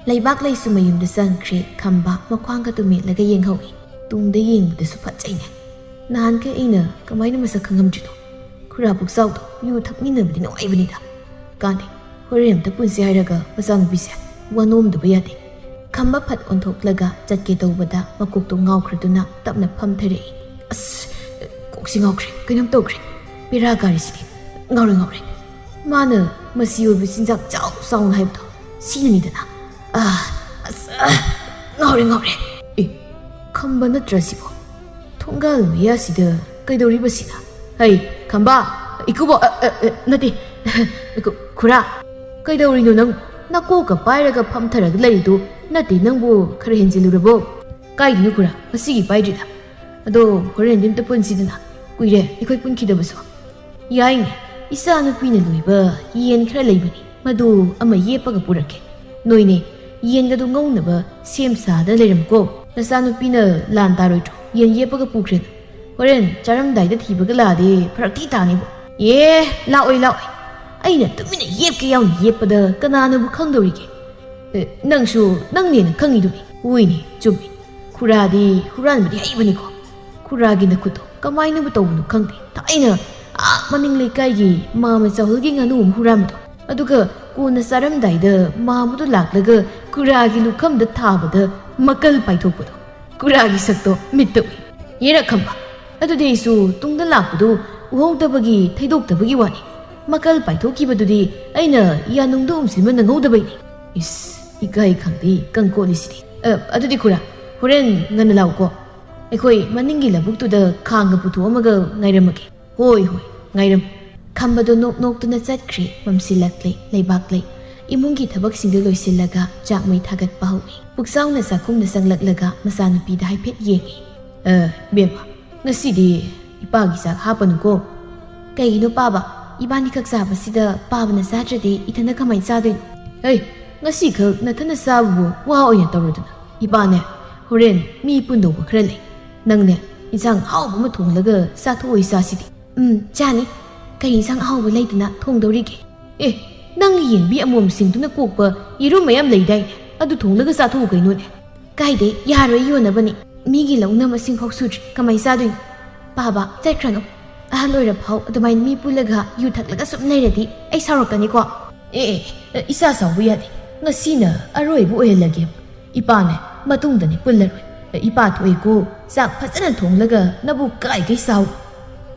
ꯂꯩꯕꯥꯛꯂꯩꯁꯨ ꯃꯌꯨꯝꯗ ꯆꯪꯈ꯭ꯔꯦ꯫ ꯈꯝꯕ ꯃꯈ꯭ꯋꯥꯡꯒꯗꯨ ꯃꯦꯠꯂꯒ ꯌꯦꯡꯍꯧꯏ꯫ ꯇꯨꯡꯗ ꯌꯦꯡꯕꯗꯁꯨ ꯐꯖꯩꯅꯦ꯫ ꯅꯍꯥꯟꯈꯩ ꯑꯩꯅ ꯀꯃꯥꯏꯅ ꯃꯁꯛ ꯈꯪꯉꯝꯗ꯭ꯔꯤꯅꯣ? ꯈꯨꯔꯥ ꯄꯨꯛꯆꯥꯎꯗꯣ ꯌꯨ ꯊꯛꯃꯤꯟꯅꯕꯗꯤ ꯅꯨꯡꯉꯥꯏꯕꯅꯤꯗ꯫ ꯀꯥꯟꯗꯦ, ꯍꯣꯔꯦꯟ ꯑꯝꯇ ꯄꯨꯟꯁꯦ ꯍꯥꯏꯔꯒ ꯃꯆꯥꯅꯨꯄꯤꯁꯦ ꯋꯥ ꯅꯣꯝꯗꯕ ꯌꯥꯗꯦ꯫ ꯈꯝꯕ ꯐꯠ ꯑꯣꯟꯊꯣꯛꯂꯒ ꯆꯠꯀꯦ ꯇꯧꯕꯗ ꯃꯀꯣꯛꯇꯣ ꯉꯥꯎꯈ꯭ꯔꯗꯨꯅ ꯇꯞꯅ ꯐꯝꯊꯔꯛꯏ꯫ ꯑꯁ, ꯀꯣꯛꯁꯤ ꯉꯥꯎꯈ꯭ꯔꯦ, ꯀꯩꯅꯣꯝ ꯇꯧꯈ꯭ꯔꯦ꯫ ꯕꯦꯔꯥ ꯀꯥꯔꯤꯁꯤꯗꯤ꯫ ꯉꯥꯎꯔꯦ, ꯉꯥꯎꯔꯦ꯫ ꯃꯥꯅ ꯃꯆꯤ ꯑꯣꯏꯕ ꯆꯤꯟꯖꯥꯛ ꯆꯥꯎ ꯆꯥꯎꯅ ꯍꯥꯏꯕꯗꯣ ꯁꯤꯅꯅꯤꯗꯅ꯫ ꯑꯥ, ꯑꯁ, ꯑꯥ, ꯉꯥꯎꯔꯦ, ꯉꯥꯎꯔꯦ꯫ ꯑꯦ, ꯈꯝꯕ ꯅꯠꯇ꯭ꯔ ꯁꯤꯕꯣ? ꯊꯣꯡꯒꯥꯜ ꯃꯌꯥꯁꯤꯗ ꯀꯩꯗꯧꯔꯤꯕꯁꯤꯅ? ꯍꯩ, ꯈꯝꯕ, ꯏꯀꯨꯕꯣꯛ, ꯑ, ꯑ, ꯑ, ꯅꯠꯇꯦ, ꯈꯨ-, ꯈꯨꯔꯥ, ꯀꯩꯗꯧꯔꯤꯅꯣ ꯅꯪ? ꯅꯀꯣꯛꯀ ꯄꯥꯏꯔꯒ ꯐꯝꯊꯔꯒ ꯂꯩꯔꯤꯗꯨ ꯅꯠꯇꯦ, ꯅꯪꯕꯨ ꯈꯔ ꯍꯦꯟꯖꯤꯜꯂꯨꯔꯕꯣ? ꯀꯥꯏꯗꯅꯣ ꯈꯨꯔꯥ, ꯉꯁꯤꯒꯤ ꯄꯥꯏꯗ꯭ꯔꯤꯗ꯫ ꯑꯗꯣ ꯍꯣꯔꯦꯟꯗꯤ ꯑꯝꯇ ꯄꯨꯟꯁꯤꯗꯅ꯫ ꯀꯨꯏꯔꯦ ꯑꯩꯈꯣꯏ ꯄꯨꯟꯈꯤꯗꯕꯁꯨ꯫ ꯌꯥꯏꯅꯦ, ꯏꯆꯥꯅꯨꯄꯤꯅ ꯂꯣꯏꯕ ꯌꯦꯟ ꯈꯔ ꯂꯩꯕꯅꯤ, ꯃꯗꯨ ꯑꯃ ꯌꯦꯞꯄꯒ ꯄꯨꯔꯛꯀꯦ꯫ ꯅꯣꯏꯅꯦ, ꯌꯦꯟꯒꯗꯨ ꯉꯧꯅꯕ ꯁꯦꯝ ꯁꯥꯗ ꯂꯩꯔꯝꯀꯣ꯫ ꯅꯆꯥꯅꯨꯄꯤꯅ ꯂꯥꯟ ꯇꯥꯔꯣꯏꯗ꯭ꯔꯣ? ꯌꯦꯟ ꯌꯦꯞꯄꯒ ꯄꯨꯈ꯭ꯔꯦꯅ꯫ ꯍꯣꯔꯦꯟ ꯆꯥꯔꯝꯗꯥꯏꯗ ꯊꯤꯕꯒ ꯂꯥꯛꯑꯗꯤ ꯐꯔꯛ ꯊꯤ ꯇꯥꯅꯤꯕꯣ꯫ ꯑꯦ, ꯂꯥꯛꯑꯣꯏ, ꯂꯥꯛꯑꯣꯏ꯫ ꯑꯩꯅ ꯇꯨꯃꯤꯟꯅ ꯌꯦꯞꯀꯦ ꯌꯥꯎꯅ ꯌꯦꯞꯄꯗ ꯀꯅꯥꯅꯕꯨ ꯈꯪꯗꯧꯔꯤꯒꯦ? ꯑꯦ, ꯅꯪꯁꯨ ꯅꯪꯅꯦꯅ ꯈꯪꯉꯤꯗꯨꯅꯤ꯫ ꯍꯣꯏꯅꯦ, ꯆꯨꯝꯃꯤ꯫ ꯈꯨꯔꯥꯗꯤ ꯍꯨꯔꯥꯟꯕꯗꯤ ꯍꯩꯕꯅꯤꯀꯣ꯫ ꯈꯨꯔꯥꯒꯤ ꯅꯈꯨꯠꯇꯣ ꯀꯃꯥꯏꯅꯕꯨ ꯇꯧꯕꯅꯣ ꯈꯪꯗꯦ꯫ ꯊꯥꯏꯅ ꯑꯥ ꯃꯅꯤꯡ ꯂꯩꯀꯥꯏꯒꯤ ꯃꯥꯃ ꯆꯥꯎꯍꯜꯒꯤ ꯉꯥꯅꯨ ꯑꯃ ꯍꯨꯔꯥꯟꯕꯗꯣ, ꯑꯗꯨꯒ ꯀꯣꯟꯅ ꯆꯥꯔꯝꯗꯥꯏꯗ ꯃꯥꯃꯗꯨ ꯂꯥꯛꯂꯒ ꯈꯨꯔꯥꯒꯤ ꯂꯨꯈꯝꯗ ꯊꯥꯕꯗ ꯃꯀꯜ ꯄꯥꯏꯊꯣꯛꯄꯗꯣ, ꯈꯨꯔꯥꯒꯤ ꯁꯛꯇꯣ ꯃꯤꯠꯇ ꯎꯏ꯫ ꯌꯦꯔꯛ ꯈꯝꯕ, ꯑꯗꯨꯗꯤ ꯑꯩꯁꯨ ꯇꯨꯡꯗ ꯂꯥꯛꯄꯗꯨ ꯎꯍꯧꯗꯕꯒꯤ ꯊꯩꯗꯣꯛꯇꯕꯒꯤ ꯋꯥꯅꯤ꯫ ꯃꯀꯜ ꯄꯥꯏꯊꯣꯛꯈꯤꯕꯗꯨꯗꯤ ꯑꯩꯅ ꯌꯥꯅꯨꯡꯗ ꯎꯝꯁꯤꯟꯕ ꯅꯪꯍꯧꯗꯕꯩꯅꯤ꯫ ꯏꯁ, ꯏꯀꯥꯏ ꯈꯪꯗꯦ ꯀꯪꯀꯣꯠꯂꯤꯁꯤꯗꯤ꯫ ꯑ, ꯑꯗꯨꯗꯤ ꯈꯨꯔꯥ, ꯍꯣꯔꯦꯟ ꯉꯟꯅ ꯂꯥꯛꯎꯀꯣ꯫ ꯑꯩꯈꯣꯏ ꯃꯅꯤꯡꯒꯤ ꯂꯧꯕꯨꯛꯇꯨꯗ ꯈꯥꯡꯒ ꯄꯨꯊꯣꯛꯑꯝꯃꯒ ꯉꯥꯏꯔꯝꯃꯒꯦ꯫ ꯍꯣꯏ, ꯍꯣꯏ, ꯉꯥꯏꯔꯝꯃꯨ꯫ ꯈꯝꯕꯗꯣ ꯅꯣꯛ ꯅꯣꯛꯇꯨꯅ ꯆꯠꯈ꯭ꯔꯦ꯫ ꯃꯝꯁꯤꯜꯂꯛꯂꯦ, ꯂꯩꯕꯥꯛ ꯂꯩ꯫ ꯏꯃꯨꯡꯒꯤ ꯊꯕꯛꯁꯤꯡꯗꯨ ꯂꯣꯏꯁꯤꯜꯂꯒ ꯆꯥꯛ ꯃꯩ ꯊꯥꯒꯠꯄ ꯍꯧꯏ꯫ ꯄꯨꯛꯆꯥꯎꯅ ꯆꯥꯛꯈꯨꯝꯗ ꯆꯪꯂꯛꯂꯒ ꯃꯆꯥꯅꯨꯄꯤꯗ ꯍꯥꯏꯐꯦꯠ ꯌꯦꯡꯉꯤ꯫ "ꯑ, ꯏꯕꯦꯝꯃ, ꯉꯁꯤꯗꯤ ꯏꯄꯥꯒꯤ ꯆꯥꯛ ꯍꯥꯞꯄꯅꯨꯀꯣ꯫" "ꯀꯩꯒꯤꯅꯣ ꯄꯥꯕ? ꯏꯕꯥꯅꯤꯈꯛ ꯆꯥꯕꯁꯤꯗ ꯄꯥꯕꯅ ꯆꯥꯗ꯭ꯔꯗꯤ ꯏꯊꯟꯗ ꯀꯃꯥꯏꯅ ꯆꯥꯗꯣꯏꯅꯣ?" "ꯍꯩ, ꯉꯁꯤꯈꯛ ꯅꯊꯟꯗ ꯆꯥꯕꯕꯨ ꯋꯥ ꯑꯣꯏꯅ ꯇꯧꯔꯗꯅ꯫ ꯏꯄꯥꯅꯦ, ꯍꯣꯔꯦꯟ ꯃꯤ ꯄꯨꯟꯗꯧꯕ ꯈꯔ ꯂꯩ꯫ ꯅꯪꯅꯦ, ꯏꯟꯁꯥꯡ ꯑꯍꯥꯎꯕ ꯑꯃ ꯊꯣꯡꯂꯒ ꯆꯥꯊꯣꯛꯑꯣꯏ ꯆꯥꯁꯤꯗꯤ꯫" "ꯎꯝ, ꯆꯥꯅꯤ꯫ ꯀꯔꯤ ꯏꯟꯁꯥꯡ ꯑꯍꯥꯎꯕ ꯂꯩꯗꯅ ꯊꯣꯡꯗꯧꯔꯤꯒꯦ?" "ꯑꯦ, ꯅꯪꯒꯤ ꯌꯦꯡꯕꯤ ꯑꯃꯣꯝꯁꯤꯡꯗꯨꯅ ꯀꯣꯛꯄ ꯌꯦꯔꯨꯝ ꯃꯌꯥꯝ ꯂꯩꯗꯥꯏꯅꯦ? ꯑꯗꯨ ꯊꯣꯡꯂꯒ ꯆꯥꯊꯣꯛꯎ ꯀꯩꯅꯣꯅꯦ꯫" "ꯀꯥꯏꯗꯩ? ꯌꯥꯔꯣꯏ, ꯌꯣꯟꯅꯕꯅꯤ꯫ ꯃꯤꯒꯤ ꯂꯧꯅ ꯃꯁꯤꯡ ꯐꯥꯎ ꯁꯨꯗ꯭ꯔꯤ, ꯀꯃꯥꯏ ꯆꯥꯗꯣꯏꯅꯣ?" "ꯄꯥꯕ, ꯆꯠꯈ꯭ꯔꯅꯨ꯫ ꯑꯍꯜ ꯑꯣꯏꯔ ꯐꯥꯎ ꯑꯗꯨꯃꯥꯏꯅ ꯃꯤ ꯄꯨꯜꯂꯒ ꯌꯨ ꯊꯛꯂꯒ ꯁꯨꯝ ꯂꯩꯔꯗꯤ ꯑꯩ ꯁꯥꯎꯔꯛꯀꯅꯤꯀꯣ꯫" "ꯑꯦ, ꯑꯦ, ꯏꯆꯥ ꯁꯥꯎꯕ ꯌꯥꯗꯦ꯫ ꯉꯁꯤꯅ ꯑꯔꯣꯏꯕ ꯑꯣꯏꯍꯜꯂꯒꯦ꯫ ꯏꯄꯥꯅꯦ, ꯃꯇꯨꯡꯗꯅꯦ ꯄꯨꯜꯂꯔꯣꯏ꯫ ꯏꯄꯥ ꯊꯣꯛꯑꯦꯀꯣ, ꯆꯥꯛ ꯐꯖꯅ ꯊꯣꯡꯂꯒ ꯅꯕꯨ ꯀꯥꯏꯒꯩ ꯆꯥꯎ꯫"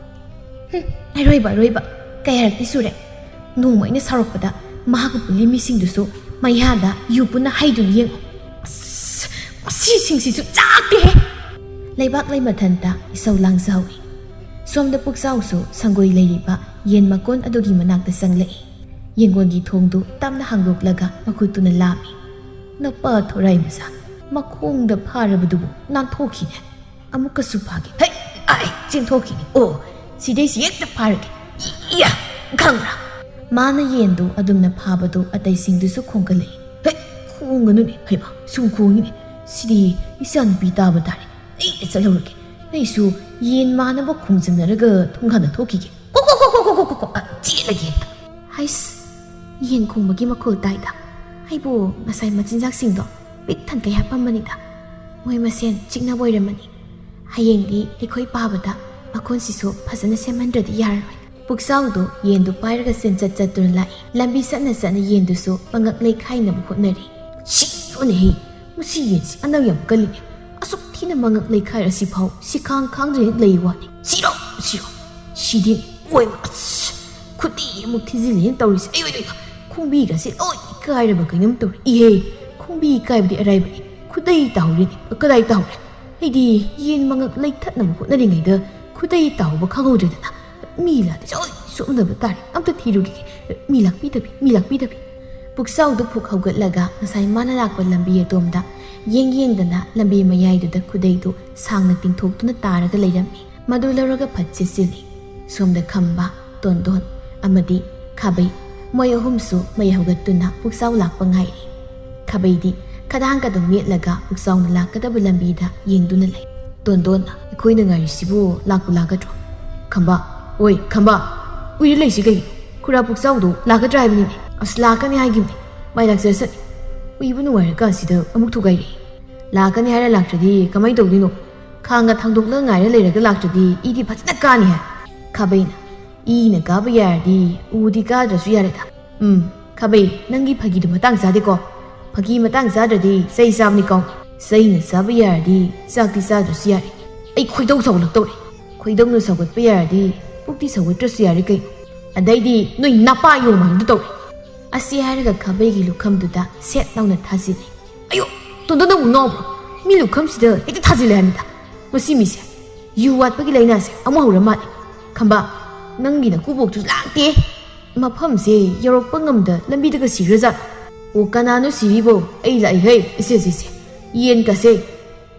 "ꯍꯨꯝ, ꯑꯔꯣꯏꯕ, ꯑꯔꯣꯏꯕ꯫ ꯀꯌꯥꯔꯛꯇꯤ ꯁꯨꯔꯦ? ꯅꯣꯡꯃ ꯑꯩꯅ ꯁꯥꯎꯔꯛꯄꯗ ꯃꯍꯥꯛꯀ ꯄꯨꯜꯂꯤ ꯃꯤꯁꯤꯡꯗꯨꯁꯨ ꯃꯩꯍꯥꯗ ꯌꯨ ꯄꯨꯟꯅ ꯍꯩꯗꯨꯅ ꯌꯦꯡꯉꯨ꯫" "ꯑꯁ, ꯃꯁꯤꯁꯤꯡꯁꯤꯁꯨ ꯆꯥꯛꯇꯦꯍꯦ!" ꯂꯩꯕꯥꯛ ꯂꯩꯃꯊꯟꯇ ꯏꯁꯧ ꯂꯥꯡꯖꯍꯧꯏ꯫ ꯁꯣꯝꯗ ꯄꯨꯛꯆꯥꯎꯁꯨ ꯁꯪꯒꯣꯏ ꯂꯩꯔꯤꯕ ꯌꯦꯟ ꯃꯀꯣꯟ ꯑꯗꯨꯒꯤ ꯃꯅꯥꯛꯇ ꯆꯪꯂꯛꯏ꯫ ꯌꯦꯡꯒꯣꯟꯒꯤ ꯊꯣꯡꯗꯨ ꯇꯞꯅ ꯍꯥꯡꯗꯣꯛꯂꯒ ꯃꯈꯨꯠꯇꯨꯅ ꯂꯥꯝꯃꯤ꯫ "ꯅꯄꯥ ꯊꯣꯔꯥꯏ ꯃꯆꯥ, ꯃꯈꯣꯡꯗ ꯐꯥꯔꯕꯗꯨꯕꯨ ꯅꯥꯟꯊꯣꯛꯈꯤꯅꯦ꯫ ꯑꯃꯨꯛꯀꯁꯨ ꯐꯥꯒꯦ꯫ ꯍꯩ!" ꯑꯩ ꯆꯦꯟꯊꯣꯛꯈꯤꯅꯤ꯫ ꯑꯣ, ꯁꯤꯗꯩꯁꯤ ꯍꯦꯛꯇ ꯐꯥꯔꯒꯦ꯫ ꯏꯌꯥ! ꯈꯪꯕ꯭ꯔꯥ? ꯃꯥꯅ ꯌꯦꯟꯗꯨ ꯑꯗꯨꯝꯅ ꯐꯥꯕꯗꯨ ꯑꯇꯩꯁꯤꯡꯗꯨꯁꯨ ꯈꯣꯡꯒꯠꯂꯛꯏ꯫ "ꯍꯦ, ꯈꯣꯡꯒꯅꯨꯅꯦ, ꯍꯩꯃꯥ, ꯁꯨꯝ ꯈꯣꯡꯉꯤꯅꯦ꯫ ꯁꯤꯗꯤ ꯏꯆꯥꯅꯨꯄꯤ ꯇꯥꯕ ꯇꯥꯔꯦ꯫ ꯑꯩ ꯆꯠꯍꯧꯔꯒꯦ꯫ ꯑꯩꯁꯨ ꯌꯦꯟ ꯃꯥꯅꯕ ꯈꯣꯡꯖꯟꯅꯔꯒ ꯊꯣꯡꯒꯥꯟꯗ ꯊꯣꯛꯈꯤꯒꯦ꯫ ꯀꯣ, ꯀꯣ, ꯀꯣ, ꯀꯣ, ꯀꯣ, ꯀꯣ, ꯀꯣ, ꯀꯣ, ꯑ, ꯆꯦꯜꯂꯒꯦ ꯍꯦꯛꯇ꯫" ꯍꯩꯁ, ꯌꯦꯟ ꯈꯣꯡꯕꯒꯤ ꯃꯈꯣꯜ ꯇꯥꯏꯗ꯫ ꯑꯩꯕꯨ ꯉꯁꯥꯏ ꯃꯆꯤꯟꯖꯥꯛꯁꯤꯡꯗꯣ ꯄꯤꯛ ꯊꯟꯈꯩ ꯍꯥꯞꯄꯝꯕꯅꯤꯗ꯫ ꯃꯣꯏ ꯃꯁꯦꯟ ꯆꯤꯛꯅꯕ ꯑꯣꯏꯔꯝꯃꯅꯤ꯫ ꯍꯌꯦꯡꯗꯤ ꯑꯩꯈꯣꯏ ꯄꯥꯕꯗ ꯃꯈꯣꯟꯁꯤꯁꯨ ꯐꯖꯅ ꯁꯦꯝꯍꯟꯗ꯭ꯔꯗꯤ ꯌꯥꯔꯔꯣꯏ꯫ ꯄꯨꯛꯆꯥꯎꯗꯣ ꯌꯦꯟꯗꯨ ꯄꯥꯏꯔꯒ ꯆꯦꯟꯆꯠ ꯆꯠꯇꯨꯅ ꯂꯥꯛꯏ꯫ ꯂꯝꯕꯤ ꯆꯠꯅ ꯆꯠꯅ ꯌꯦꯟꯗꯨꯁꯨ ꯃꯉꯛ ꯂꯩꯈꯥꯏꯅꯕ ꯍꯣꯠꯅꯔꯤ꯫ "ꯁꯤꯔꯣꯅꯦꯍꯦ! ꯃꯁꯤ ꯌꯦꯟꯁꯤ ꯑꯅꯧ ꯌꯥꯝ ꯀꯜꯂꯤꯅꯦ꯫ ꯑꯁꯨꯛ ꯊꯤꯅ ꯃꯉꯛ ꯂꯩꯈꯥꯏꯔ ꯁꯤꯐꯥꯎ ꯁꯤꯈꯥꯡ ꯈꯥꯡꯗ꯭ꯔꯦ ꯂꯩ ꯋꯥꯅꯤ꯫ ꯁꯤꯔꯣ, ꯁꯤꯔꯣ꯫ ꯁꯤꯗꯤ ꯑꯣꯏꯃ, ꯑꯁ! ꯈꯨꯗꯩ ꯑꯃꯨꯛ ꯊꯤꯖꯤꯜꯂꯦꯅ ꯇꯧꯔꯤꯁꯦ꯫ ꯑꯩ, ꯑꯩ, ꯑꯩ, ꯈꯣꯡꯕꯤꯒꯁꯦ ꯂꯣꯏ ꯀꯥꯏꯔꯕ ꯀꯩꯅꯣꯝ ꯇꯧꯔꯦ꯫ ꯏꯍꯦ! ꯈꯣꯡꯕꯤ ꯀꯥꯏꯕꯗꯤ ꯑꯔꯥꯏꯕꯅꯤ꯫ ꯈꯨꯗꯩ ꯇꯥꯍꯧꯔꯦꯅꯦ꯫ ꯀꯗꯥꯏ ꯇꯥꯍꯧꯔꯦ? ꯑꯩꯗꯤ ꯌꯦꯟ ꯃꯉꯛ ꯂꯩꯊꯠꯅꯕ ꯍꯣꯠꯅꯔꯤꯉꯩꯗ ꯈꯨꯗꯩ ꯇꯥꯍꯧꯕ ꯈꯪꯍꯧꯗ꯭ꯔꯦꯗꯅ꯫ ꯃꯤ ꯂꯥꯛꯇꯤ ꯁꯣꯏ ꯁꯣꯛꯅꯕ ꯇꯥꯔꯦ꯫ ꯑꯝꯇ ꯊꯤꯔꯨꯈꯤꯒꯦ꯫ ꯃꯤ ꯂꯥꯛꯄꯤꯗꯕꯤ, ꯃꯤ ꯂꯥꯛꯄꯤꯗꯕꯤ꯫" ꯄꯨꯛꯆꯥꯎꯗꯨ ꯐꯨꯛ ꯍꯧꯒꯠꯂꯒ ꯉꯁꯥꯏ ꯃꯥꯅ ꯂꯥꯛꯄ ꯂꯝꯕꯤ ꯑꯗꯣꯝꯗ ꯌꯦꯡ ꯌꯦꯡꯗꯅ ꯂꯝꯕꯤ ꯃꯌꯥꯏꯗꯨꯗ ꯈꯨꯗꯩꯗꯨ ꯁꯥꯡꯅ ꯇꯤꯡꯊꯣꯛꯇꯨꯅ ꯇꯥꯔꯒ ꯂꯩꯔꯝꯃꯤ꯫ ꯃꯗꯨ ꯂꯧꯔꯒ ꯐꯠ ꯆꯦꯠꯁꯤꯜꯂꯤ꯫ ꯁꯣꯝꯗ ꯈꯝꯕ, ꯇꯣꯟꯗꯣꯟ ꯑꯃꯗꯤ ꯈꯥꯕꯩ, ꯃꯣꯏ ꯑꯍꯨꯝꯁꯨ ꯃꯩ ꯍꯧꯒꯠꯇꯨꯅ ꯄꯨꯛꯆꯥꯎ ꯂꯥꯛꯄ ꯉꯥꯏꯔꯤ꯫ ꯈꯥꯕꯩꯗꯤ ꯈꯗꯥꯡꯒꯗꯨ ꯃꯦꯠꯂꯒ ꯄꯨꯛꯆꯥꯎꯅ ꯂꯥꯛꯀꯗꯕ ꯂꯝꯕꯤꯗ ꯌꯦꯡꯗꯨꯅ ꯂꯩ꯫ "ꯇꯣꯟꯗꯣꯟ, ꯑꯩꯈꯣꯏꯅ ꯉꯥꯏꯔꯤꯁꯤꯕꯨ ꯂꯥꯛꯄꯨ ꯂꯥꯛꯀꯗ꯭ꯔꯣ?" "ꯈꯝꯕ, ꯑꯣꯏ ꯈꯝꯕ, ꯎꯏꯔ ꯂꯩꯁꯤ ꯀꯩꯒꯤꯅꯣ? ꯈꯨꯔꯥ ꯄꯨꯛꯆꯥꯎꯗꯣ ꯂꯥꯛꯀꯗ꯭ꯔꯥ ꯍꯥꯏꯕꯅꯤꯅꯦ꯫ ꯑꯁ, ꯂꯥꯛꯀꯅꯤ ꯍꯥꯏꯒꯤꯕꯅꯤ꯫ ꯃꯥꯏ ꯂꯥꯛꯆꯔꯁꯅꯤ꯫ ꯎꯏꯕ ꯅꯨꯡꯉꯥꯏꯔꯀꯥꯟꯁꯤꯗ ꯑꯃꯨꯛ ꯊꯨꯒꯥꯏꯔꯛꯏ꯫ ꯂꯥꯛꯀꯅꯤ ꯍꯥꯏꯔ ꯂꯥꯛꯇ꯭ꯔꯗꯤ ꯀꯃꯥꯏꯅ ꯇꯧꯗꯣꯏꯅꯣ? ꯈꯥꯡꯒ ꯊꯥꯡꯗꯣꯛꯂꯒ ꯉꯥꯏꯔ ꯂꯩꯔꯒ ꯂꯥꯛꯇ꯭ꯔꯗꯤ ꯏꯗꯤ ꯐꯖꯅ ꯀꯥꯅꯤ ꯍꯥꯏ꯫" ꯈꯥꯕꯩꯅ, "ꯏꯅ ꯀꯥꯕ ꯌꯥꯔꯗꯤ ꯎꯗꯤ ꯀꯥꯗ꯭ꯔꯁꯨ ꯌꯥꯔꯦꯗ꯫" "ꯎꯝ, ꯈꯥꯕꯩ, ꯅꯪꯒꯤ ꯐꯥꯒꯤꯗꯣ ꯃꯇꯥꯡ ꯆꯥꯗꯦꯀꯣ꯫ ꯐꯥꯒꯤ ꯃꯇꯥꯡ ꯆꯥꯗ꯭ꯔꯗꯤ ꯆꯩ ꯆꯥꯕꯅꯤꯀꯣ꯫ ꯆꯩꯅ ꯆꯥꯕ ꯌꯥꯔꯗꯤ ꯆꯥꯛꯇꯤ ꯆꯥꯗ꯭ꯔꯁꯨ ꯌꯥꯔꯦ꯫ ꯑꯩ ꯈꯣꯏꯗꯧ ꯁꯥꯎꯒꯠꯂꯛꯇꯧꯔꯦ꯫ ꯈꯣꯏꯗꯧꯅ ꯁꯥꯎꯒꯠꯄ ꯌꯥꯔꯗꯤ ꯄꯨꯛꯇꯤ ꯁꯥꯎꯒꯠꯇ꯭ꯔꯁꯨ ꯌꯥꯔꯦ ꯀꯩꯅꯣ꯫ ꯑꯗꯩꯗꯤ ꯅꯣꯏ ꯅꯄꯥ ꯌꯣꯡ ꯃꯥꯟꯕꯗꯨ ꯇꯧꯔꯦ꯫" ꯑꯁꯤ ꯍꯥꯏꯔꯒ ꯈꯥꯕꯩꯒꯤ ꯂꯨꯈꯝꯗꯨꯗ ꯁꯦꯠ ꯂꯥꯎꯅ ꯊꯥꯖꯤꯜꯂꯤ꯫ "ꯑꯌꯣ! ꯇꯣꯟꯗꯣꯟ ꯅꯪꯕꯨ ꯉꯥꯎꯕ꯭ꯔꯣ? ꯃꯤ ꯂꯨꯈꯝꯁꯤꯗ ꯍꯦꯛꯇ ꯊꯥꯖꯤꯜꯂꯦ ꯍꯥꯏꯕꯅꯤꯗ꯫ ꯃꯁꯤ ꯃꯤꯁꯦ ꯌꯨ ꯋꯥꯠꯄꯒꯤ ꯂꯥꯏꯅꯥꯁꯦ ꯑꯃꯨꯛ ꯍꯧꯔ ꯃꯥꯜꯂꯦ꯫ ꯈꯝꯕ, ꯅꯪꯒꯤ ꯅꯀꯨꯕꯣꯛꯇꯨꯁꯨ ꯂꯥꯛꯇꯦ꯫ ꯃꯐꯝꯁꯦ ꯌꯧꯔꯛꯄ ꯉꯝꯗ ꯂꯝꯕꯤꯗꯒ ꯁꯤꯈ꯭ꯔꯖꯥꯠ꯫ ꯑꯣ, ꯀꯅꯥꯅꯣ ꯁꯤꯔꯤꯕꯣ? ꯑꯩ ꯂꯥꯛꯏꯍꯦ꯫ ꯏꯁꯦ, ꯏꯁꯦ, ꯏꯁꯦ꯫ ꯌꯦꯟ ꯀꯥꯁꯦ,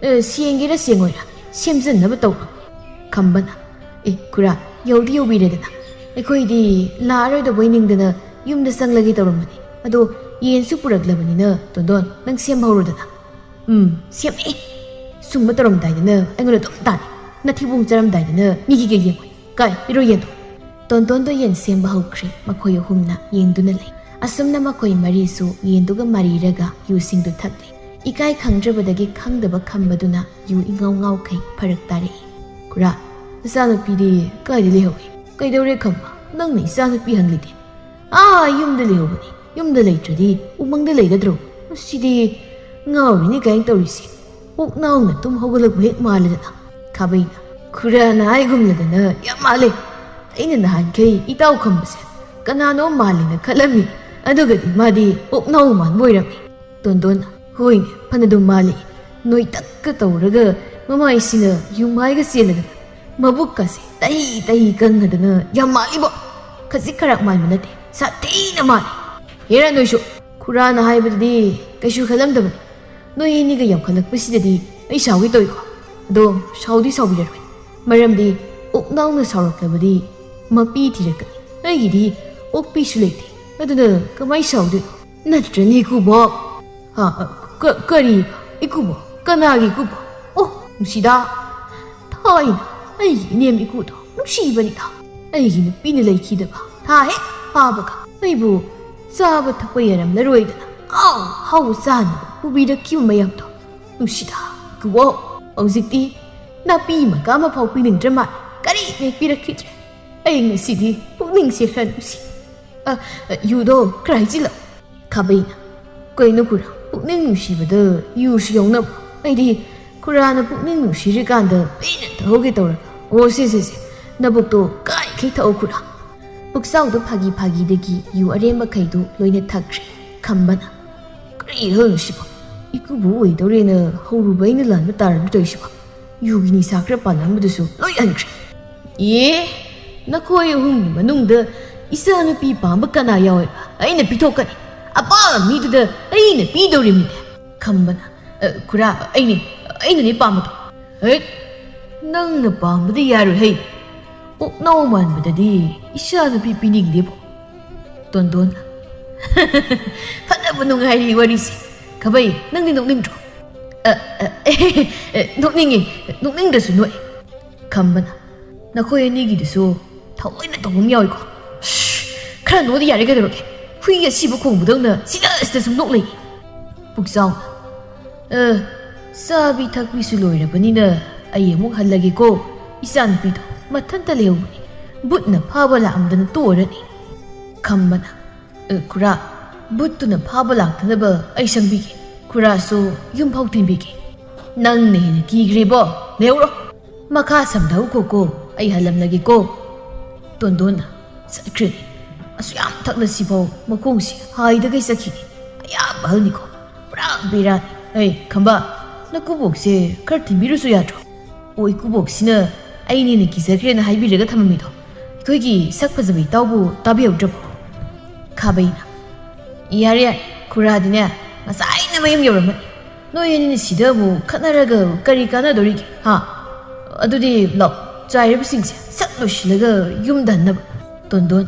ꯑꯦ, ꯁꯦꯡꯒꯦꯔꯥ ꯁꯦꯡꯉꯣꯏꯔꯥ ꯁꯦꯝꯖꯟꯅꯕ ꯇꯧꯔꯣ꯫" ꯈꯝꯕꯅ, "ꯑꯦ ꯈꯨꯔꯥ, ꯌꯧꯗꯤ ꯌꯧꯕꯤꯔꯦꯗꯅ꯫ ꯑꯩꯈꯣꯏꯗꯤ ꯂꯥꯛꯑꯔꯣꯏꯗꯕꯣꯏ ꯅꯤꯡꯗꯅ ꯌꯨꯝꯗ ꯆꯪꯂꯒꯦ ꯇꯧꯔꯝꯕꯅꯤ꯫ ꯑꯗꯣ ꯌꯦꯟꯁꯨ ꯄꯨꯔꯛꯂꯕꯅꯤꯅ ꯇꯣꯟꯗꯣꯟ, ꯅꯪ ꯁꯦꯝꯕ ꯍꯧꯔꯣꯗꯅ꯫" "ꯎꯝ, ꯁꯦꯝꯃꯛꯑꯦ꯫ ꯁꯨꯝꯕ ꯇꯧꯔꯝꯗꯥꯏꯗꯅ ꯑꯩꯉꯣꯟꯗ ꯑꯗꯨꯝ ꯇꯥꯅꯤ꯫ ꯅꯊꯤꯕꯣꯡ ꯆꯥꯔꯝꯗꯥꯏꯗꯅ ꯃꯤꯒꯤꯒ ꯌꯦꯡꯉꯣꯏ꯫ ꯀꯥꯏ, ꯄꯤꯔꯣ ꯌꯦꯟꯗꯣ꯫" ꯇꯣꯟꯗꯣꯟꯗꯣ ꯌꯦꯟ ꯁꯦꯝꯕ ꯍꯧꯈ꯭ꯔꯦ꯫ ꯃꯈꯣꯏ ꯑꯍꯨꯝꯅ ꯌꯦꯡꯗꯨꯅ ꯂꯩ꯫ ꯑꯁꯨꯝꯅ ꯃꯈꯣꯏ ꯃꯔꯤꯁꯨ ꯌꯦꯟꯗꯨꯒ ꯃꯔꯤꯔꯒ ꯌꯨꯁꯤꯡꯗꯨ ꯊꯛꯂꯦ꯫ ꯏꯀꯥꯏ ꯈꯪꯗ꯭ꯔꯕꯗꯒꯤ ꯈꯪꯗꯕ ꯈꯝꯕꯗꯨꯅ ꯌꯨ ꯏꯉꯥꯎ ꯉꯥꯎꯈꯩ ꯐꯔꯛ ꯇꯥꯔꯛꯏ꯫ "ꯈꯨꯔꯥ, ꯅꯆꯥꯅꯨꯄꯤꯗꯤ ꯀꯥꯏꯗ ꯂꯩꯍꯧꯏ?" "ꯀꯩꯗꯧꯔꯦ ꯈꯝꯕ? ꯅꯪꯅ ꯏꯆꯥꯅꯨꯄꯤ ꯍꯪꯂꯤꯗꯤ?" "ꯑꯥ, ꯌꯨꯝꯗ ꯂꯩꯍꯧꯕꯅꯤ꯫ ꯌꯨꯝꯗ ꯂꯩꯇ꯭ꯔꯗꯤ ꯎꯃꯪꯗ ꯂꯩꯒꯗ꯭ꯔꯣ? ꯃꯁꯤꯗꯤ ꯉꯥꯎꯔꯤꯅꯤ ꯀꯥꯏꯅ ꯇꯧꯔꯤꯁꯦ꯫ ꯑꯣꯛ ꯅꯥꯎꯅ ꯇꯨꯝ ꯍꯧꯒꯠꯂꯛꯄ ꯍꯦꯛ ꯃꯥꯜꯂꯦꯗꯅ꯫" ꯈꯥꯕꯩꯅ, "ꯈꯨꯔꯥꯅ ꯍꯥꯏꯒꯨꯝꯂꯗꯅ ꯌꯥꯝ ꯃꯥꯜꯂꯦ꯫ ꯑꯩꯅ ꯅꯍꯥꯟꯈꯩ ꯏꯇꯥꯎ ꯈꯝꯕꯁꯦ ꯀꯅꯥꯅꯣ ꯃꯥꯜꯂꯦꯅ ꯈꯜꯂꯝꯃꯤ꯫ ꯑꯗꯨꯒꯗꯤ ꯃꯥꯗꯤ ꯑꯣꯛ ꯅꯥꯎ ꯃꯥꯟꯕ ꯑꯣꯏꯔꯝꯃꯤ꯫" ꯇꯣꯟꯗꯣꯟꯅ, "ꯍꯣꯏꯅꯦ, ꯐꯅꯗꯨꯝ ꯃꯥꯜꯂꯤ꯫ ꯅꯣꯏꯇꯛꯀ ꯇꯧꯔꯒ ꯃꯃꯥꯏꯁꯤꯅ ꯌꯨꯝꯍꯥꯏꯒ ꯆꯦꯜꯂꯗꯅ ꯃꯕꯨꯛꯀꯁꯦ ꯇꯍꯤ ꯇꯍꯤ ꯀꯪꯉꯗꯅ ꯌꯥꯝ ꯃꯥꯜꯂꯤꯕꯣ꯫ ꯈꯖꯤꯛ ꯈꯔꯥꯛ ꯃꯥꯟꯕ ꯅꯠꯇꯦ, ꯁꯥꯊꯤꯅ ꯃꯥꯜꯂꯤ꯫ ꯍꯦꯔꯥ ꯅꯣꯏꯁꯨ, ꯈꯨꯔꯥꯅ ꯍꯥꯏꯕꯗꯨꯗꯤ ꯀꯩꯁꯨ ꯈꯜꯂꯝꯗꯕꯅꯤ꯫ ꯅꯣꯏ ꯑꯅꯤꯒ ꯌꯥꯝꯈꯠꯂꯛꯄꯁꯤꯗꯗꯤ ꯑꯩ ꯁꯥꯎꯒꯦ ꯇꯧꯏꯀꯣ꯫ ꯑꯗꯣ ꯁꯥꯎꯗꯤ ꯁꯥꯎꯕꯤꯔꯔꯣꯏ, ꯃꯔꯝꯗꯤ ꯑꯣꯛꯅꯥꯎꯅ ꯁꯥꯎꯔꯛꯂꯕꯗꯤ ꯃꯄꯤ ꯊꯤꯔꯛꯀꯅꯤ꯫ ꯑꯩꯒꯤꯗꯤ ꯑꯣꯛꯄꯤꯁꯨ ꯂꯩꯇꯦ, ꯑꯗꯨꯅ ꯀꯃꯥꯏ ꯁꯥꯎꯗꯣꯏꯅꯣ? ꯅꯠꯇ꯭ꯔꯅꯦ ꯏꯀꯨꯕꯣꯛ?" "ꯍꯥ? ꯀ-, ꯀꯔꯤ? ꯏꯀꯨꯕꯣꯛ? ꯀꯅꯥꯒꯤ ꯏꯀꯨꯕꯣꯛ? ꯑꯣ, ꯅꯨꯡꯁꯤꯗꯥ, ꯊꯥꯏꯅ ꯑꯩꯒꯤ ꯏꯅꯦꯝ ꯏꯀꯨꯗꯣ ꯅꯨꯡꯁꯤꯕꯅꯤꯗ꯫ ꯑꯩꯒꯤ ꯅꯨꯄꯤꯅ ꯂꯩꯈꯤꯗꯕ ꯊꯥ ꯍꯦꯛ ꯐꯥꯕꯒ ꯑꯩꯕꯨ ꯆꯥꯕ ꯊꯛꯄ ꯌꯥꯔꯝꯂꯔꯣꯏꯗꯅ ꯑꯍꯥꯎ ꯑꯍꯥꯎꯕ ꯆꯥꯅꯕ ꯄꯨꯕꯤꯔꯛꯈꯤꯕ ꯃꯌꯥꯝꯗꯣ꯫ ꯅꯨꯡꯁꯤꯗꯥ, ꯏꯀꯨꯕꯣꯛ, ꯍꯧꯖꯤꯛꯇꯤ ꯅꯥꯄꯤ ꯃꯀꯥ ꯑꯃꯐꯥꯎ ꯄꯤꯅꯤꯡꯗ꯭ꯔ ꯃꯥꯜꯂꯦ꯫ ꯀꯔꯤ ꯍꯦꯛ ꯄꯤꯔꯛꯈꯤꯗ꯭ꯔꯦ꯫ ꯑꯩ ꯉꯁꯤꯗꯤ ꯄꯨꯛꯅꯤꯡꯁꯦ ꯈꯔ ꯅꯨꯡꯁꯤ꯫ ꯑ, ꯑ, ꯌꯨꯗꯣ ꯈꯔ ꯍꯩꯖꯤꯜꯂꯣ꯫" ꯈꯥꯕꯩꯅ, "ꯀꯩꯅꯣ ꯈꯨꯔꯥ, ꯄꯨꯛꯅꯤꯡ ꯅꯨꯡꯁꯤꯕꯗ ꯌꯨꯁꯨ ꯌꯥꯎꯅꯕ꯭ꯔꯣ? ꯑꯩꯗꯤ ꯈꯨꯔꯥꯅ ꯄꯨꯛꯅꯤꯡ ꯅꯨꯡꯁꯤꯔꯤꯀꯥꯟꯗ ꯄꯦꯟꯅ ꯊꯛꯍꯧꯒꯦ ꯇꯧꯔꯒ꯫ ꯑꯣ, ꯁꯦ, ꯁꯦ, ꯁꯦ, ꯅꯕꯨꯛꯇꯣ ꯀꯥꯏꯈꯩ ꯊꯛꯑꯣ ꯈꯨꯔꯥ꯫" ꯄꯨꯛꯆꯥꯎꯗ ꯐꯥꯒꯤ ꯐꯥꯒꯤꯗꯒꯤ ꯌꯨ ꯑꯔꯦꯝꯕꯈꯩꯗꯨ ꯂꯣꯏꯅ ꯊꯛꯈ꯭ꯔꯦ꯫ ꯈꯝꯕꯅ, "ꯀꯔꯤ ꯑꯍꯜꯅꯣ ꯁꯤꯕꯣ? ꯏꯀꯨꯕꯣꯛ ꯑꯣꯏꯗꯧꯔꯦꯅ ꯍꯧꯔꯨꯕ ꯑꯩꯅ ꯂꯥꯟꯕ ꯇꯥꯔꯕ ꯇꯧꯔꯤꯁꯤꯕꯣ? ꯌꯨꯒꯤ ꯅꯤꯁꯥ ꯈꯔ ꯄꯥꯜꯂꯝꯕꯗꯨꯁꯨ ꯂꯣꯏ ꯍꯟꯈ꯭ꯔꯦ꯫ ꯑꯦ, ꯅꯈꯣꯏ ꯑꯍꯨꯝꯒꯤ ꯃꯅꯨꯡꯗ ꯏꯆꯥꯅꯨꯄꯤ ꯄꯥꯝꯕ ꯀꯅꯥ ꯌꯥꯎꯋꯦꯕ? ꯑꯩꯅ ꯄꯤꯊꯣꯛꯀꯅꯤ꯫ ꯑꯄꯥꯝꯕ ꯃꯤꯗꯨꯗ ꯑꯩꯅ ꯄꯤꯗꯧꯔꯤꯕꯅꯤꯅꯦ꯫" ꯈꯝꯕꯅ, "ꯑ, ꯈꯨꯔꯥ, ꯑꯩꯅꯦ, ꯑꯩꯅꯅꯦ ꯄꯥꯝꯕꯗꯣ꯫" "ꯍꯦꯠ, "ꯅꯪꯅ ꯄꯥꯝꯕꯗꯤ ꯌꯥꯔꯣꯏ ꯍꯩ꯫ ꯑꯣꯛꯅꯥꯎ ꯃꯥꯟꯕꯗꯗꯤ ꯏꯆꯥ ꯅꯨꯄꯤ ꯄꯤꯅꯤꯡꯗꯦꯕꯣ꯫" ꯇꯣꯟꯗꯣꯟ, "ꯐꯅꯕ ꯅꯨꯡꯉꯥꯏꯔꯤ ꯋꯥꯔꯤꯁꯦ꯫ ꯈꯥꯕꯩ, ꯅꯪꯗꯤ ꯅꯣꯛꯅꯤꯡꯗ꯭ꯔꯣ?" "ꯑ, ꯑ, ꯑꯦ, ꯑꯦ, ꯅꯣꯛꯅꯤꯡꯉꯤ꯫ ꯅꯣꯛꯅꯤꯡꯗ꯭ꯔꯁꯨ ꯅꯣꯛꯑꯦ꯫" ꯈꯝꯕꯅ, "ꯅꯈꯣꯏ ꯑꯅꯤꯒꯤꯗꯨꯁꯨ ꯊꯑꯣꯏꯅ ꯇꯧꯕ ꯑꯃ ꯌꯥꯎꯏꯀꯣ꯫ ꯁ꯭ꯁ, ꯈꯔ ꯅꯣꯛꯑꯗꯤ ꯌꯥꯔꯦ ꯀꯩꯗꯧꯔꯒꯦ? ꯍꯨꯏ ꯑꯁꯤꯕ ꯈꯣꯡꯕꯗꯧꯅ ꯁꯤꯗ ꯁꯤꯗ ꯁꯨꯝ ꯅꯣꯛ ꯂꯩ꯫" ꯄꯨꯛꯆꯥꯎꯅ, "ꯑ, ꯆꯥꯕꯤ ꯊꯛꯄꯤꯁꯨ ꯂꯣꯏꯔꯕꯅꯤꯅ ꯑꯩ ꯑꯃꯨꯛ ꯍꯜꯂꯒꯦꯀꯣ꯫ ꯏꯆꯥꯅꯨꯄꯤꯗꯣ ꯃꯊꯟꯇ ꯂꯩꯍꯧꯕꯅꯤ꯫ ꯕꯨꯠꯅ ꯐꯥꯕ ꯂꯥꯛꯑꯝꯗꯅ ꯇꯣꯛꯑꯔꯅꯤ꯫" ꯈꯝꯕꯅ, "ꯑ, ꯈꯨꯔꯥ, ꯕꯨꯠꯇꯨꯅ ꯐꯥꯕ ꯂꯥꯛꯇꯅꯕ ꯑꯩ ꯁꯪꯕꯤꯒꯦ꯫ ꯈꯨꯔꯥꯁꯨ ꯌꯨꯝ ꯐꯥꯎ ꯊꯤꯟꯕꯤꯒꯦ꯫" "ꯅꯪꯅ ꯍꯦꯟꯅ ꯀꯤꯈ꯭ꯔꯦꯕꯣ꯫ ꯂꯩꯍꯧꯔꯣ꯫ ꯃꯈꯥ ꯁꯝꯊꯧꯈꯣꯀꯣ, ꯑꯩ ꯍꯜꯂꯝꯂꯒꯦꯀꯣ꯫" ꯇꯣꯟꯗꯣꯟꯅ ꯆꯠꯈ꯭ꯔꯦ꯫ ꯑꯁꯨꯛ ꯌꯥꯝ ꯊꯛꯂꯁꯤꯐꯥꯎ ꯃꯈꯣꯡꯁꯤ ꯍꯥꯏꯗꯒꯩ ꯆꯠꯈꯤꯅꯤ꯫ ꯑꯌꯥꯕ ꯑꯍꯜꯅꯤꯀꯣ꯫ ꯄꯨꯔꯥ ꯕꯦꯔꯥꯅꯤ꯫ "ꯑꯩ ꯈꯝꯕ, ꯅꯀꯨꯕꯣꯛꯁꯦ ꯈꯔ ꯊꯤꯟꯕꯤꯔꯨꯁꯨ ꯌꯥꯗ꯭ꯔꯣ?" "ꯑꯣ, ꯏꯀꯨꯕꯣꯛꯁꯤꯅ ꯑꯩꯅ ꯍꯦꯟꯅ ꯀꯤꯖꯈ꯭ꯔꯦꯅ ꯍꯥꯏꯕꯤꯔꯒ ꯊꯝꯃꯝꯃꯤꯗꯣ꯫ ꯑꯩꯈꯣꯏꯒꯤ ꯁꯛ ꯐꯖꯕ ꯏꯇꯥꯎꯕꯨ ꯇꯥꯕꯤꯍꯧꯗ꯭ꯔꯕꯣ?" ꯈꯥꯕꯩꯅ, "ꯌꯥꯔꯦ ꯌꯥꯔꯦ, ꯈꯨꯔꯥꯗꯤꯅꯦ ꯉꯁꯥꯏꯅ ꯃꯌꯨꯝ ꯌꯧꯔꯝꯃꯅꯤ꯫ ꯅꯣꯏ ꯑꯅꯤꯅ ꯁꯤꯗ ꯑꯃꯨꯛ ꯈꯠꯅꯔꯒ ꯀꯔꯤ ꯀꯥꯟꯅꯗꯣꯔꯤꯒꯦ, ꯍꯥ? ꯑꯗꯨꯗꯤ ꯂꯥꯎ, ꯆꯥꯏꯔꯤꯕꯁꯤꯡꯁꯦ ꯁꯠ ꯂꯣꯏꯁꯤꯜꯂꯒ ꯌꯨꯝꯗ ꯍꯟꯅꯕ꯫" ꯇꯣꯟꯗꯣꯟ,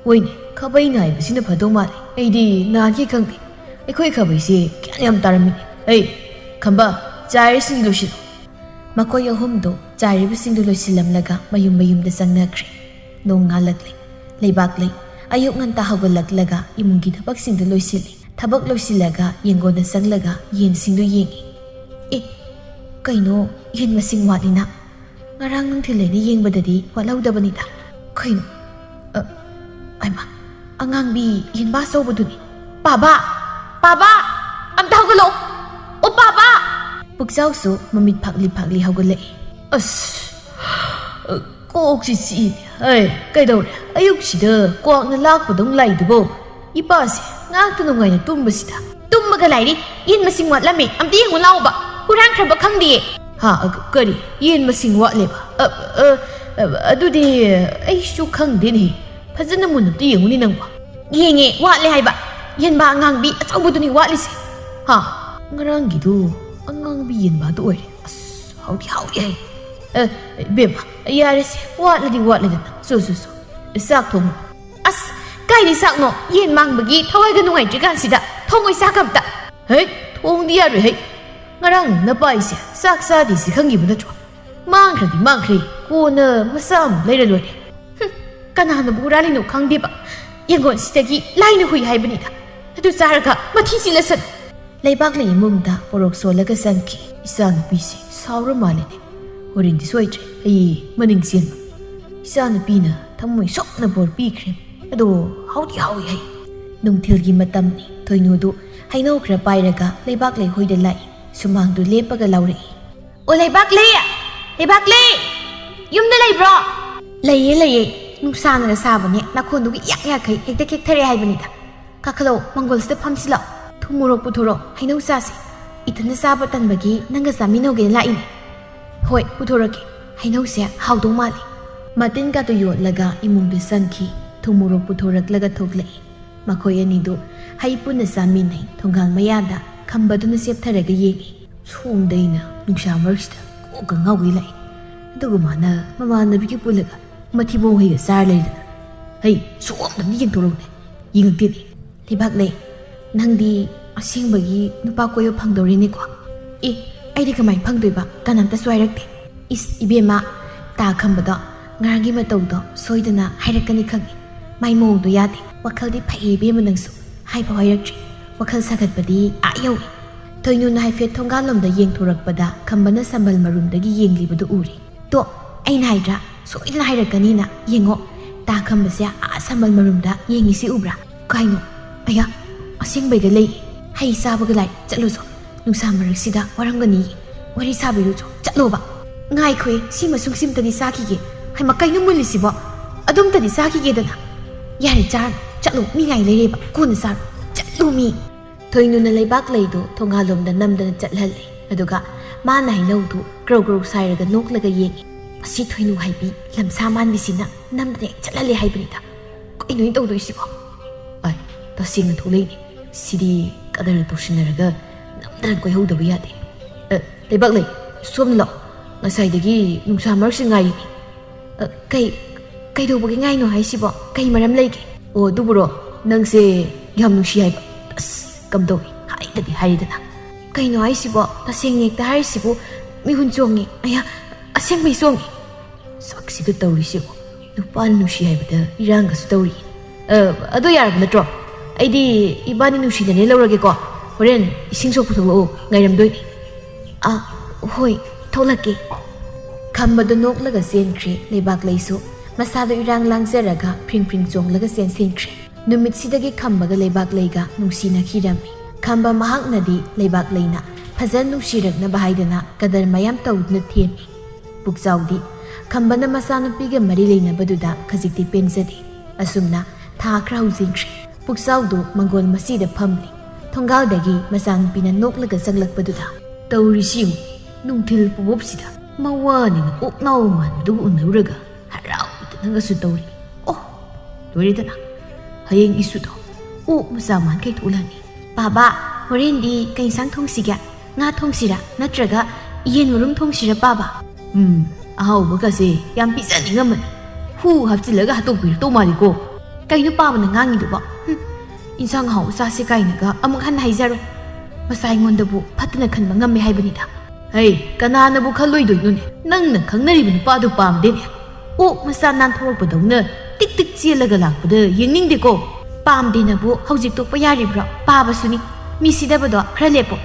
"ꯍꯣꯏꯅꯦ, ꯈꯥꯕꯩꯅ ꯍꯥꯏꯕꯁꯤꯅ ꯐꯗꯧ ꯃꯥꯜꯂꯦ꯫ ꯑꯩꯗꯤ ꯅꯍꯥꯟꯒꯤ ꯈꯪꯗꯦ꯫ ꯑꯩꯈꯣꯏ ꯈꯥꯕꯩꯁꯦ ꯒ꯭ꯌꯥꯟ ꯌꯥꯝ ꯇꯥꯔꯝꯃꯤꯅꯦ꯫ ꯑꯩ, ꯈꯝꯕ, ꯆꯥꯏꯔꯤꯁꯤꯡꯗꯤ ꯂꯣꯏꯁꯤꯜꯂꯣ꯫" ꯃꯈꯣꯏ ꯑꯍꯨꯝꯗꯣ ꯆꯥꯏꯔꯤꯕꯁꯤꯡꯗꯨ ꯂꯣꯏꯁꯤꯜꯂꯝꯂꯒ ꯃꯌꯨꯝ ꯃꯌꯨꯝꯗ ꯆꯪꯅꯈ꯭ꯔꯦ꯫ ꯅꯣꯡ ꯉꯥꯜꯂꯛꯂꯦ꯫ ꯂꯩꯕꯥꯛ ꯂꯩ꯫ ꯑꯌꯨꯛ ꯉꯟꯇꯥ ꯍꯧꯒꯠꯂꯛꯂꯒ ꯏꯃꯨꯡꯒꯤ ꯊꯕꯛꯁꯤꯡꯗꯨ ꯂꯣꯏꯁꯤꯜꯂꯤ꯫ ꯊꯕꯛ ꯂꯣꯏꯁꯤꯜꯂꯒ ꯌꯦꯡꯒꯣꯟꯗ ꯆꯪꯂꯒ ꯌꯦꯟꯁꯤꯡꯗꯨ ꯌꯦꯡꯉꯤ꯫ "ꯑꯦ, ꯀꯩꯅꯣ, ꯌꯦꯟ ꯃꯁꯤꯡ ꯋꯥꯠꯂꯤꯅ? ꯉꯔꯥꯡ ꯅꯨꯡꯊꯤꯜ ꯑꯩꯅ ꯌꯦꯡꯕꯗꯗꯤ ꯋꯥꯠꯍꯧꯗꯕꯅꯤꯗ꯫ ꯀꯩꯅꯣ? ꯑ, ꯑꯩꯃ, ꯑꯉꯥꯡꯕꯤ ꯌꯦꯟꯕꯥ ꯑꯆꯧꯕꯗꯨꯅꯤ꯫ ꯄꯥꯕ! ꯄꯥꯕ! ꯑꯝꯇ ꯍꯧꯒꯠꯂꯛꯑꯣ! ꯑꯣ, ꯄꯥꯕ!" ꯄꯨꯛꯆꯥꯎꯁꯨ ꯃꯃꯤꯠ ꯐꯥꯛꯂꯤ ꯐꯥꯛꯂꯤ ꯍꯧꯒꯠꯂꯛꯏ꯫ "ꯑꯁ, ꯀꯣꯛꯁꯤ ꯆꯤꯛꯏꯅꯦ꯫ ꯑꯩ, ꯀꯩꯗꯧꯔꯦ? ꯑꯌꯨꯛꯁꯤꯗ ꯀ꯭ꯋꯥꯛꯅ ꯂꯥꯛꯄꯗꯧ ꯂꯥꯛꯏꯗꯨꯕꯣ? ꯏꯄꯥꯁꯦ ꯉꯥꯛꯇ ꯅꯨꯡꯉꯥꯏꯅ ꯇꯨꯝꯕꯁꯤꯗ꯫" "ꯇꯨꯝꯕꯒ ꯂꯥꯏꯔꯤ, ꯌꯦꯟ ꯃꯁꯤꯡ ꯋꯥꯠꯂꯝꯃꯦ꯫ ꯑꯝꯇ ꯌꯦꯡꯉꯨ ꯂꯥꯛꯑꯣꯕ꯫ ꯍꯨꯔꯥꯟꯈ꯭ꯔꯕ ꯈꯪꯗꯦꯌꯦ꯫" "ꯍꯥ? ꯑ, ꯀꯔꯤ? ꯌꯦꯟ ꯃꯁꯤꯡ ꯋꯥꯠꯂꯦꯕ? ꯑ, ꯑ, ꯑ, ꯑꯗꯨꯗꯤ ꯑꯩꯁꯨ ꯈꯪꯗꯦꯅꯦ꯫ ꯐꯖꯅ ꯃꯨꯟꯅ ꯑꯝꯇ ꯌꯦꯡꯉꯨꯅꯦ ꯅꯪꯕꯣ꯫" "ꯌꯦꯡꯉꯦ, ꯋꯥꯠꯂꯦ ꯍꯥꯏꯕ꯫ ꯌꯦꯟꯕꯥ ꯑꯉꯥꯡꯕꯤ ꯑꯆꯧꯕꯗꯨꯅꯤ ꯋꯥꯠꯂꯤꯁꯦ꯫" "ꯍꯥ? ꯉꯔꯥꯡꯒꯤꯗꯨ ꯑꯉꯥꯡꯕꯤ ꯌꯦꯟꯕꯥꯗꯨ ꯑꯣꯏꯔꯦ꯫ ꯑꯁ, ꯍꯥꯎꯗꯤ ꯍꯥꯎꯔꯤ ꯍꯥꯏ꯫" ꯑꯦ, ꯏꯕꯦꯝꯃ, ꯌꯥꯔꯦꯁꯦ, ꯋꯥꯠꯂꯗꯤ ꯋꯥꯠꯂꯦꯗꯅ꯫ ꯁꯨ, ꯁꯨ, ꯁꯨ꯫ ꯆꯥꯛ ꯊꯣꯡꯉꯨ꯫ ꯑꯁ, ꯀꯥꯏꯗꯩ ꯆꯥꯛꯅꯣ? ꯌꯦꯟ ꯃꯥꯡꯕꯒꯤ ꯊꯋꯥꯏꯒ ꯅꯨꯡꯉꯥꯏꯇ꯭ꯔꯤꯀꯥꯟꯁꯤꯗ ꯊꯣꯡꯉꯣꯏ ꯆꯥꯛ ꯑꯝꯇ꯫ ꯍꯩ, ꯊꯣꯡꯗꯤ ꯌꯥꯔꯣꯏ ꯍꯩ꯫ ꯉꯔꯥꯡ ꯅꯄꯥꯏꯁꯦ ꯆꯥꯛ ꯆꯥꯗꯦꯁꯤ ꯈꯪꯈꯤꯕ ꯅꯠꯇ꯭ꯔꯣ? ꯃꯥꯡꯈ꯭ꯔꯗꯤ ꯃꯥꯡꯈ꯭ꯔꯦ, ꯀꯣꯟꯅ ꯃꯆꯥ ꯑꯃꯨꯛ ꯂꯩꯔ ꯂꯣꯏꯔꯦ꯫ ꯍꯨꯝ, ꯀꯅꯥꯅꯕꯨ ꯍꯨꯔꯥꯜꯂꯤꯅꯣ ꯈꯪꯗꯦꯕ꯫ ꯌꯦꯡꯒꯣꯟꯁꯤꯗꯒꯤ ꯂꯥꯏꯅ ꯍꯨꯏ ꯍꯥꯏꯕꯅꯤꯗ꯫ ꯑꯗꯨ ꯆꯥꯔꯒ ꯃꯊꯤ ꯆꯤꯠꯂꯁꯅꯨ꯫ ꯂꯩꯕꯥꯛꯂꯩ ꯏꯃꯨꯡꯗ ꯄꯣꯔꯣꯛ ꯁꯣꯜꯂꯒ ꯆꯪꯈꯤ꯫ ꯏꯆꯥꯅꯨꯄꯤꯁꯦ ꯁꯥꯎꯔ ꯃꯥꯜꯂꯦꯅꯦ꯫ ꯍꯣꯔꯦꯟꯗꯤ ꯁꯣꯏꯗ꯭ꯔꯦ ꯑꯩ ꯃꯅꯤꯡ ꯆꯦꯟꯕ꯫ ꯏꯆꯥꯅꯨꯄꯤꯅ ꯊꯃꯣꯏ ꯁꯣꯛꯅ ꯕꯣꯔ ꯄꯤꯈ꯭ꯔꯦ꯫ ꯑꯗꯣ ꯍꯥꯎꯗꯤ ꯍꯥꯎꯏ ꯍꯩ꯫ ꯅꯨꯡꯊꯤꯜꯒꯤ ꯃꯇꯝꯅꯤ꯫ ꯊꯣꯏꯅꯨꯗꯨ ꯍꯩꯅꯧ ꯈꯔ ꯄꯥꯏꯔꯒ ꯂꯩꯕꯥꯛꯂꯩ ꯍꯣꯏꯗ ꯂꯥꯛꯏ꯫ ꯁꯨꯃꯥꯡꯗꯨ ꯂꯦꯞꯄꯒ ꯂꯥꯎꯔꯛꯏ꯫ "ꯑꯣ, ꯂꯩꯕꯥꯛꯂꯩ! ꯂꯩꯕꯥꯛꯂꯩ! ꯌꯨꯝꯗ ꯂꯩꯕ꯭ꯔꯣ?" "ꯂꯩꯌꯦ, ꯂꯩꯌꯦ꯫ ꯅꯨꯡꯁꯥꯅꯒ ꯁꯥꯕꯅꯦ, ꯅꯥꯈꯣꯟꯗꯨꯒꯤ ꯌꯥꯛ ꯌꯥꯛꯈꯩ ꯍꯦꯛꯇ ꯈꯦꯛꯊꯔꯦ ꯍꯥꯏꯕꯅꯤꯗ꯫ ꯀꯥꯈꯠꯂꯛꯑꯣ, ꯃꯪꯒꯣꯜꯁꯤꯗ ꯐꯝꯁꯤ ꯂꯥꯛꯑꯣ꯫ ꯊꯨꯝ ꯃꯣꯔꯣꯛ ꯄꯨꯊꯣꯔꯛꯑꯣ, ꯍꯩꯅꯧ ꯆꯥꯁꯤ꯫ ꯏꯊꯟꯗ ꯆꯥꯕ ꯇꯟꯕꯒꯤ ꯅꯪꯒ ꯆꯥꯃꯤꯟꯅꯧꯒꯦꯅ ꯂꯥꯛꯏꯅꯦ꯫" "ꯍꯣꯏ, ꯄꯨꯊꯣꯔꯛꯀꯦ꯫ ꯍꯩꯅꯧꯁꯦ ꯍꯥꯎꯗꯧ ꯃꯥꯜꯂꯤ꯫" ꯃꯇꯤꯟꯒꯗꯨ ꯌꯣꯠꯂꯒ ꯏꯃꯨꯡꯗ ꯆꯪꯈꯤ꯫ ꯊꯨꯝ ꯃꯣꯔꯣꯛ ꯄꯨꯊꯣꯔꯛꯂꯒ ꯊꯣꯛꯂꯛꯏ꯫ ꯃꯈꯣꯏ ꯑꯅꯤꯗꯨ ꯍꯩ ꯄꯨꯟꯅ ꯆꯥꯃꯤꯟꯅꯩ꯫ ꯊꯣꯡꯒꯥꯜ ꯃꯌꯥꯗ ꯈꯝꯕꯗꯨꯅ ꯆꯦꯞꯊꯔꯒ ꯌꯦꯡꯏ꯫ ꯁꯣꯝꯗ ꯑꯩꯅ ꯅꯨꯡꯁꯥ ꯃꯔꯛꯁꯤꯗ ꯀꯣꯛꯀ ꯉꯥꯎꯒꯩ ꯂꯥꯛꯏ꯫ ꯑꯗꯨꯒ ꯃꯥꯅ ꯃꯃꯥꯟꯅꯕꯤꯒ ꯄꯨꯜꯂꯒ ꯃꯊꯤꯕꯣꯡ ꯍꯩꯒ ꯆꯥꯔ ꯂꯩꯗꯅ꯫ ꯍꯩ, ꯁꯣꯝꯗꯗꯤ ꯌꯦꯡꯊꯣꯔꯛꯎꯅꯦ꯫ ꯌꯦꯡꯉꯛꯇꯦꯅꯦ꯫ ꯂꯩꯕꯥꯛꯂꯩ, ꯅꯪꯗꯤ ꯑꯁꯦꯡꯕꯒꯤ ꯅꯨꯄꯥ ꯀꯣꯏꯕ ꯐꯪꯗꯧꯔꯦꯅꯦꯀꯣ? ꯑꯦ, ꯑꯩꯗꯤ ꯀꯃꯥꯏꯅ ꯐꯪꯗꯣꯏꯕ? ꯀꯅꯥꯝꯇꯁꯨ ꯍꯥꯏꯔꯛꯇꯦ꯫ ꯏꯁ, ꯏꯕꯦꯝꯃ, ꯇꯥ ꯈꯝꯕꯗꯣ ꯉꯔꯥꯡꯒꯤ ꯃꯇꯧꯗꯣ ꯁꯣꯏꯗꯅ ꯍꯥꯏꯔꯛꯀꯅꯤ ꯈꯪꯉꯤ꯫ ꯃꯥꯏ ꯃꯑꯣꯡꯗꯣ ꯌꯥꯗꯦ꯫ ꯋꯥꯈꯜꯗꯤ ꯐꯩꯌꯦ ꯏꯕꯦꯝꯃ ꯅꯪꯁꯨ꯫ ꯍꯥꯏꯐꯥꯎ ꯍꯥꯏꯔꯛꯇ꯭ꯔꯤ꯫ ꯋꯥꯈꯜ ꯁꯥꯒꯠꯄꯗꯤ ꯑꯥ ꯌꯧꯏ꯫ ꯊꯣꯏꯅꯨꯅ ꯍꯥꯏꯐꯦꯠ ꯊꯣꯡꯒꯥꯜꯂꯣꯝꯗ ꯌꯦꯡꯊꯣꯔꯛꯄꯗ ꯈꯝꯕꯅ ꯁꯝꯕꯜ ꯃꯔꯨꯝꯗꯒꯤ ꯌꯦꯡꯂꯤꯕꯗꯨ ꯎꯔꯦ꯫ "ꯇꯣ, ꯑꯩꯅ ꯍꯥꯏꯗ꯭ꯔꯥ? ꯁꯣꯏꯗꯅ ꯍꯥꯏꯔꯛꯀꯅꯤꯅ꯫ ꯌꯦꯡꯉꯣ, ꯇꯥ ꯈꯝꯕꯁꯦ ꯑꯥ ꯁꯝꯕꯜ ꯃꯔꯨꯝꯗ ꯌꯦꯡꯉꯤꯁꯤ ꯎꯕ꯭ꯔꯥ?" "ꯀꯥꯏꯅꯣ? ꯑꯌꯥ, ꯑꯁꯦꯡꯕꯩꯒ ꯂꯩ꯫ ꯍꯩ ꯆꯥꯕꯒ ꯂꯥꯏ꯫ ꯆꯠꯂꯨꯁꯣ꯫ ꯅꯨꯡꯁꯥ ꯃꯔꯛꯁꯤꯗ ꯋꯥꯔꯝꯒꯅꯤ꯫ ꯋꯥꯔꯤ ꯁꯥꯕꯤꯔꯨꯆꯣ꯫ ꯆꯠꯂꯣꯕ꯫" "ꯉꯥꯏꯈꯣꯍꯦ, ꯁꯤ ꯃꯁꯨꯡꯁꯤꯝꯇꯗꯤ ꯆꯥꯈꯤꯒꯦ꯫ ꯍꯩꯃꯥ, ꯀꯩꯅꯣ ꯃꯨꯜꯂꯤꯁꯤꯕꯣ? ꯑꯗꯨꯝꯇꯗꯤ ꯆꯥꯈꯤꯒꯦꯗꯅ꯫" "ꯌꯥꯔꯦ, ꯆꯥꯔꯅꯨ꯫ ꯆꯠꯂꯣ, ꯃꯤ ꯉꯥꯏ ꯂꯩꯔꯦꯕ꯫ ꯀꯣꯟꯅ ꯆꯥꯔꯣ꯫ ꯆꯠꯂꯣ ꯃꯤ꯫" ꯊꯣꯏꯅꯨꯅ ꯂꯩꯕꯥꯛꯂꯩꯗꯨ ꯊꯣꯡꯒꯥꯜꯂꯣꯝꯗ ꯅꯝꯗꯅ ꯆꯠꯍꯜꯂꯦ꯫ ꯑꯗꯨꯒ ꯃꯥꯅ ꯍꯩꯅꯧꯗꯨ ꯒ꯭ꯔꯧ ꯒ꯭ꯔꯧ ꯁꯥꯏꯔꯒ ꯅꯣꯛꯂꯒ ꯌꯦꯡꯉꯤ꯫ "ꯑꯁꯤ ꯊꯣꯏꯅꯨ ꯍꯥꯏꯕꯤ ꯂꯝꯁꯥ ꯃꯥꯟꯕꯤꯁꯤꯅ ꯅꯝꯗꯅ ꯍꯦꯛ ꯆꯠꯍꯜꯂꯦ ꯍꯥꯏꯕꯅꯤꯗ꯫ ꯀꯩꯅꯣ ꯑꯩꯅ ꯇꯧꯗꯣꯏꯁꯤꯕꯣ?" ꯑꯥꯏ, ꯇꯁꯦꯡꯅ ꯊꯣꯛꯂꯛꯏꯅꯦ꯫ ꯁꯤꯗꯤ ꯀꯗꯔ ꯇꯧꯁꯤꯟꯅꯔꯒ ꯅꯝꯗꯅ ꯀꯣꯏꯍꯧꯗꯕ ꯌꯥꯗꯦ꯫ ꯑ, ꯂꯩꯕꯥꯛꯂꯩ, ꯁꯣꯝꯗ ꯂꯥꯛꯑꯣ꯫ "ꯉꯁꯥꯏꯗꯒꯤ ꯅꯨꯡꯁꯥ ꯃꯔꯛꯁꯤ ꯉꯥꯏꯔꯤꯅꯤ꯫ ꯑ, ꯀꯩ, ꯀꯩꯗꯧꯕꯒꯤ ꯉꯥꯏꯅꯣ ꯍꯥꯏꯁꯤꯕꯣ? ꯀꯩ ꯃꯔꯝ ꯂꯩꯒꯦ?" "ꯑꯣ, ꯑꯗꯨꯕꯨꯔꯣ, ꯅꯪꯁꯦ ꯌꯥꯝ ꯅꯨꯡꯁꯤ ꯍꯥꯏꯕ꯫ ꯑꯁ, ꯀꯝꯗꯧꯏ? ꯍꯥꯏꯗꯗꯤ ꯍꯥꯏꯔꯤꯗꯅ꯫ ꯀꯩꯅꯣ ꯍꯥꯏꯁꯤꯕꯣ? ꯇꯁꯦꯡꯅ ꯍꯦꯛꯇ ꯍꯥꯏꯔꯤꯁꯤꯕꯨ? ꯃꯤꯍꯨꯟ ꯆꯣꯡꯉꯦ꯫ ꯑꯌꯥ, ꯑꯁꯦꯡꯕꯩ ꯆꯣꯡꯉꯦ꯫ ꯁꯛꯁꯤꯗ ꯇꯧꯔꯤꯁꯤꯕꯨ꯫ ꯅꯨꯄꯥꯅ ꯅꯨꯡꯁꯤ ꯍꯥꯏꯕꯗ ꯏꯔꯥꯡꯒꯁꯨ ꯇꯧꯔꯤ꯫ ꯑ, ꯑꯗꯣ ꯌꯥꯔꯕ ꯅꯠꯇ꯭ꯔꯣ? ꯑꯩꯗꯤ ꯏꯕꯥꯅꯤ ꯅꯨꯡꯁꯤꯅꯔꯦ ꯂꯧꯔꯒꯦꯀꯣ꯫ ꯍꯣꯔꯦꯟ ꯏꯁꯤꯡ ꯁꯣꯛꯄ ꯊꯣꯛꯂꯛꯑꯣ, ꯉꯥꯏꯔꯝꯗꯣꯏꯅꯤ꯫" "ꯑ, ꯍꯣꯏ, ꯊꯣꯛꯂꯛꯀꯦ꯫" ꯈꯝꯕꯗꯣ ꯅꯣꯛꯂꯒ ꯆꯦꯟꯈ꯭ꯔꯦ꯫ ꯂꯩꯕꯥꯛꯂꯩꯁꯨ ꯃꯁꯥꯗꯣ ꯏꯔꯥꯡ ꯂꯥꯡꯖꯔꯒ ꯐ꯭ꯔꯤꯡ ꯐ꯭ꯔꯤꯡ ꯆꯣꯡꯂꯒ ꯆꯦꯟꯁꯤꯟꯈ꯭ꯔꯦ꯫ ꯅꯨꯃꯤꯠꯁꯤꯗꯒꯤ ꯈꯝꯕꯒ ꯂꯩꯕꯥꯛꯂꯩꯒ ꯅꯨꯡꯁꯤꯅꯈꯤꯔꯝꯃꯤ꯫ ꯈꯝꯕ ꯃꯍꯥꯛꯅꯗꯤ ꯂꯩꯕꯥꯛꯂꯩꯅ ꯐꯖꯅ ꯅꯨꯡꯁꯤꯔꯛꯅꯕ ꯍꯥꯏꯗꯅ ꯀꯗꯔ ꯃꯌꯥꯝ ꯇꯧꯗꯨꯅ ꯊꯦꯝꯃꯤ꯫ ꯄꯨꯛꯆꯥꯎꯗꯤ ꯈꯝꯕꯅ ꯃꯆꯥꯅꯨꯄꯤꯒ ꯃꯔꯤ ꯂꯩꯅꯕꯗꯨꯗ ꯈꯖꯤꯛꯇꯤ ꯄꯦꯟꯖꯗꯦ꯫ ꯑꯁꯨꯝꯅ ꯊꯥ ꯈꯔ ꯍꯧꯖꯤꯟꯈ꯭ꯔꯦ꯫ ꯄꯨꯛꯆꯥꯎꯗꯣ ꯃꯪꯒꯣꯜ ꯃꯆꯤꯗ ꯐꯝꯂꯤ꯫ ꯊꯣꯡꯒꯥꯜꯗꯒꯤ ꯃꯆꯥꯅꯨꯄꯤꯅ ꯅꯣꯛꯂꯒ ꯆꯪꯂꯛꯄꯗꯨꯗ, "ꯇꯧꯔꯤꯁꯤ ꯌꯦꯡꯉꯨ, ꯅꯨꯡꯊꯤꯜ ꯄꯨꯕꯣꯞꯁꯤꯗ ꯃꯋꯥꯅꯤꯅ ꯑꯣꯛꯅꯥꯎ ꯃꯥꯟꯕꯗꯨꯕꯨ ꯎꯅꯔꯨꯔꯒ ꯍꯔꯥꯎꯗꯅꯒꯁꯨ ꯇꯧꯔꯤ꯫ ꯑꯣ, ꯂꯣꯏꯔꯦꯗꯅ꯫ ꯍꯌꯦꯡ ꯏꯁꯨꯗꯣ ꯑꯣꯛ ꯃꯆꯥ ꯃꯥꯟꯈꯩ ꯊꯣꯛꯂꯛꯑꯅꯤ꯫" "ꯄꯥꯕ, ꯍꯣꯔꯦꯟꯗꯤ ꯀꯩ ꯏꯟꯁꯥꯡ ꯊꯣꯡꯁꯤꯒꯦ? ꯉꯥ ꯊꯣꯡꯁꯤꯔꯥ? ꯅꯠꯇ꯭ꯔꯒ ꯌꯦꯟ ꯃꯔꯨꯝ ꯊꯣꯡꯁꯤꯔꯥ, ꯄꯥꯕ?" "ꯎꯝ, ꯑꯍꯥꯎꯕꯒꯁꯦ ꯌꯥꯝ ꯄꯤꯖꯅꯤꯡꯉꯝꯕꯅꯤ꯫ ꯍꯨ ꯍꯥꯞꯆꯤꯜꯂꯒ ꯍꯥꯠꯇꯣꯛꯄꯤꯔꯛꯇꯧ ꯃꯥꯜꯂꯤꯀꯣ꯫" "ꯀꯩꯅꯣ ꯄꯥꯕꯅ ꯉꯥꯡꯉꯤꯗꯨꯕꯣ? ꯍꯨꯝ, ꯏꯟꯁꯥꯡ ꯑꯍꯥꯎꯕ ꯆꯥꯁꯦ ꯀꯥꯏꯅꯒ ꯑꯃꯨꯛ ꯍꯟꯅ ꯍꯥꯏꯖꯔꯣꯏ꯫ ꯃꯆꯥ ꯑꯩꯉꯣꯟꯗꯕꯨ ꯐꯠꯇꯅ ꯈꯟꯕ ꯉꯝꯃꯦ ꯍꯥꯏꯕꯅꯤꯗ꯫" "ꯍꯩ, ꯀꯅꯥꯅꯕꯨ ꯈꯜꯂꯣꯏꯗꯣꯏꯅꯣꯅꯦ? ꯅꯪꯅ ꯈꯪꯅꯔꯤꯕ ꯅꯨꯄꯥꯗꯨ ꯄꯥꯝꯗꯦꯅꯦ꯫ ꯑꯣꯛ ꯃꯆꯥ ꯅꯥꯟꯊꯣꯔꯛꯄꯗꯧꯅ ꯇꯤꯛ ꯇꯤꯛ ꯆꯦꯜꯂꯒ ꯂꯥꯛꯄꯗ ꯌꯦꯡꯅꯤꯡꯗꯦꯀꯣ꯫" "ꯄꯥꯝꯗꯦꯅꯕꯨ ꯍꯧꯖꯤꯛ ꯇꯣꯛꯄ ꯌꯥꯔꯤꯕ꯭ꯔꯣ? ꯄꯥꯕꯁꯨꯅꯤ, ꯃꯤ ꯁꯤꯗꯕꯗꯣ ꯈꯔ ꯂꯦꯞꯄꯣ꯫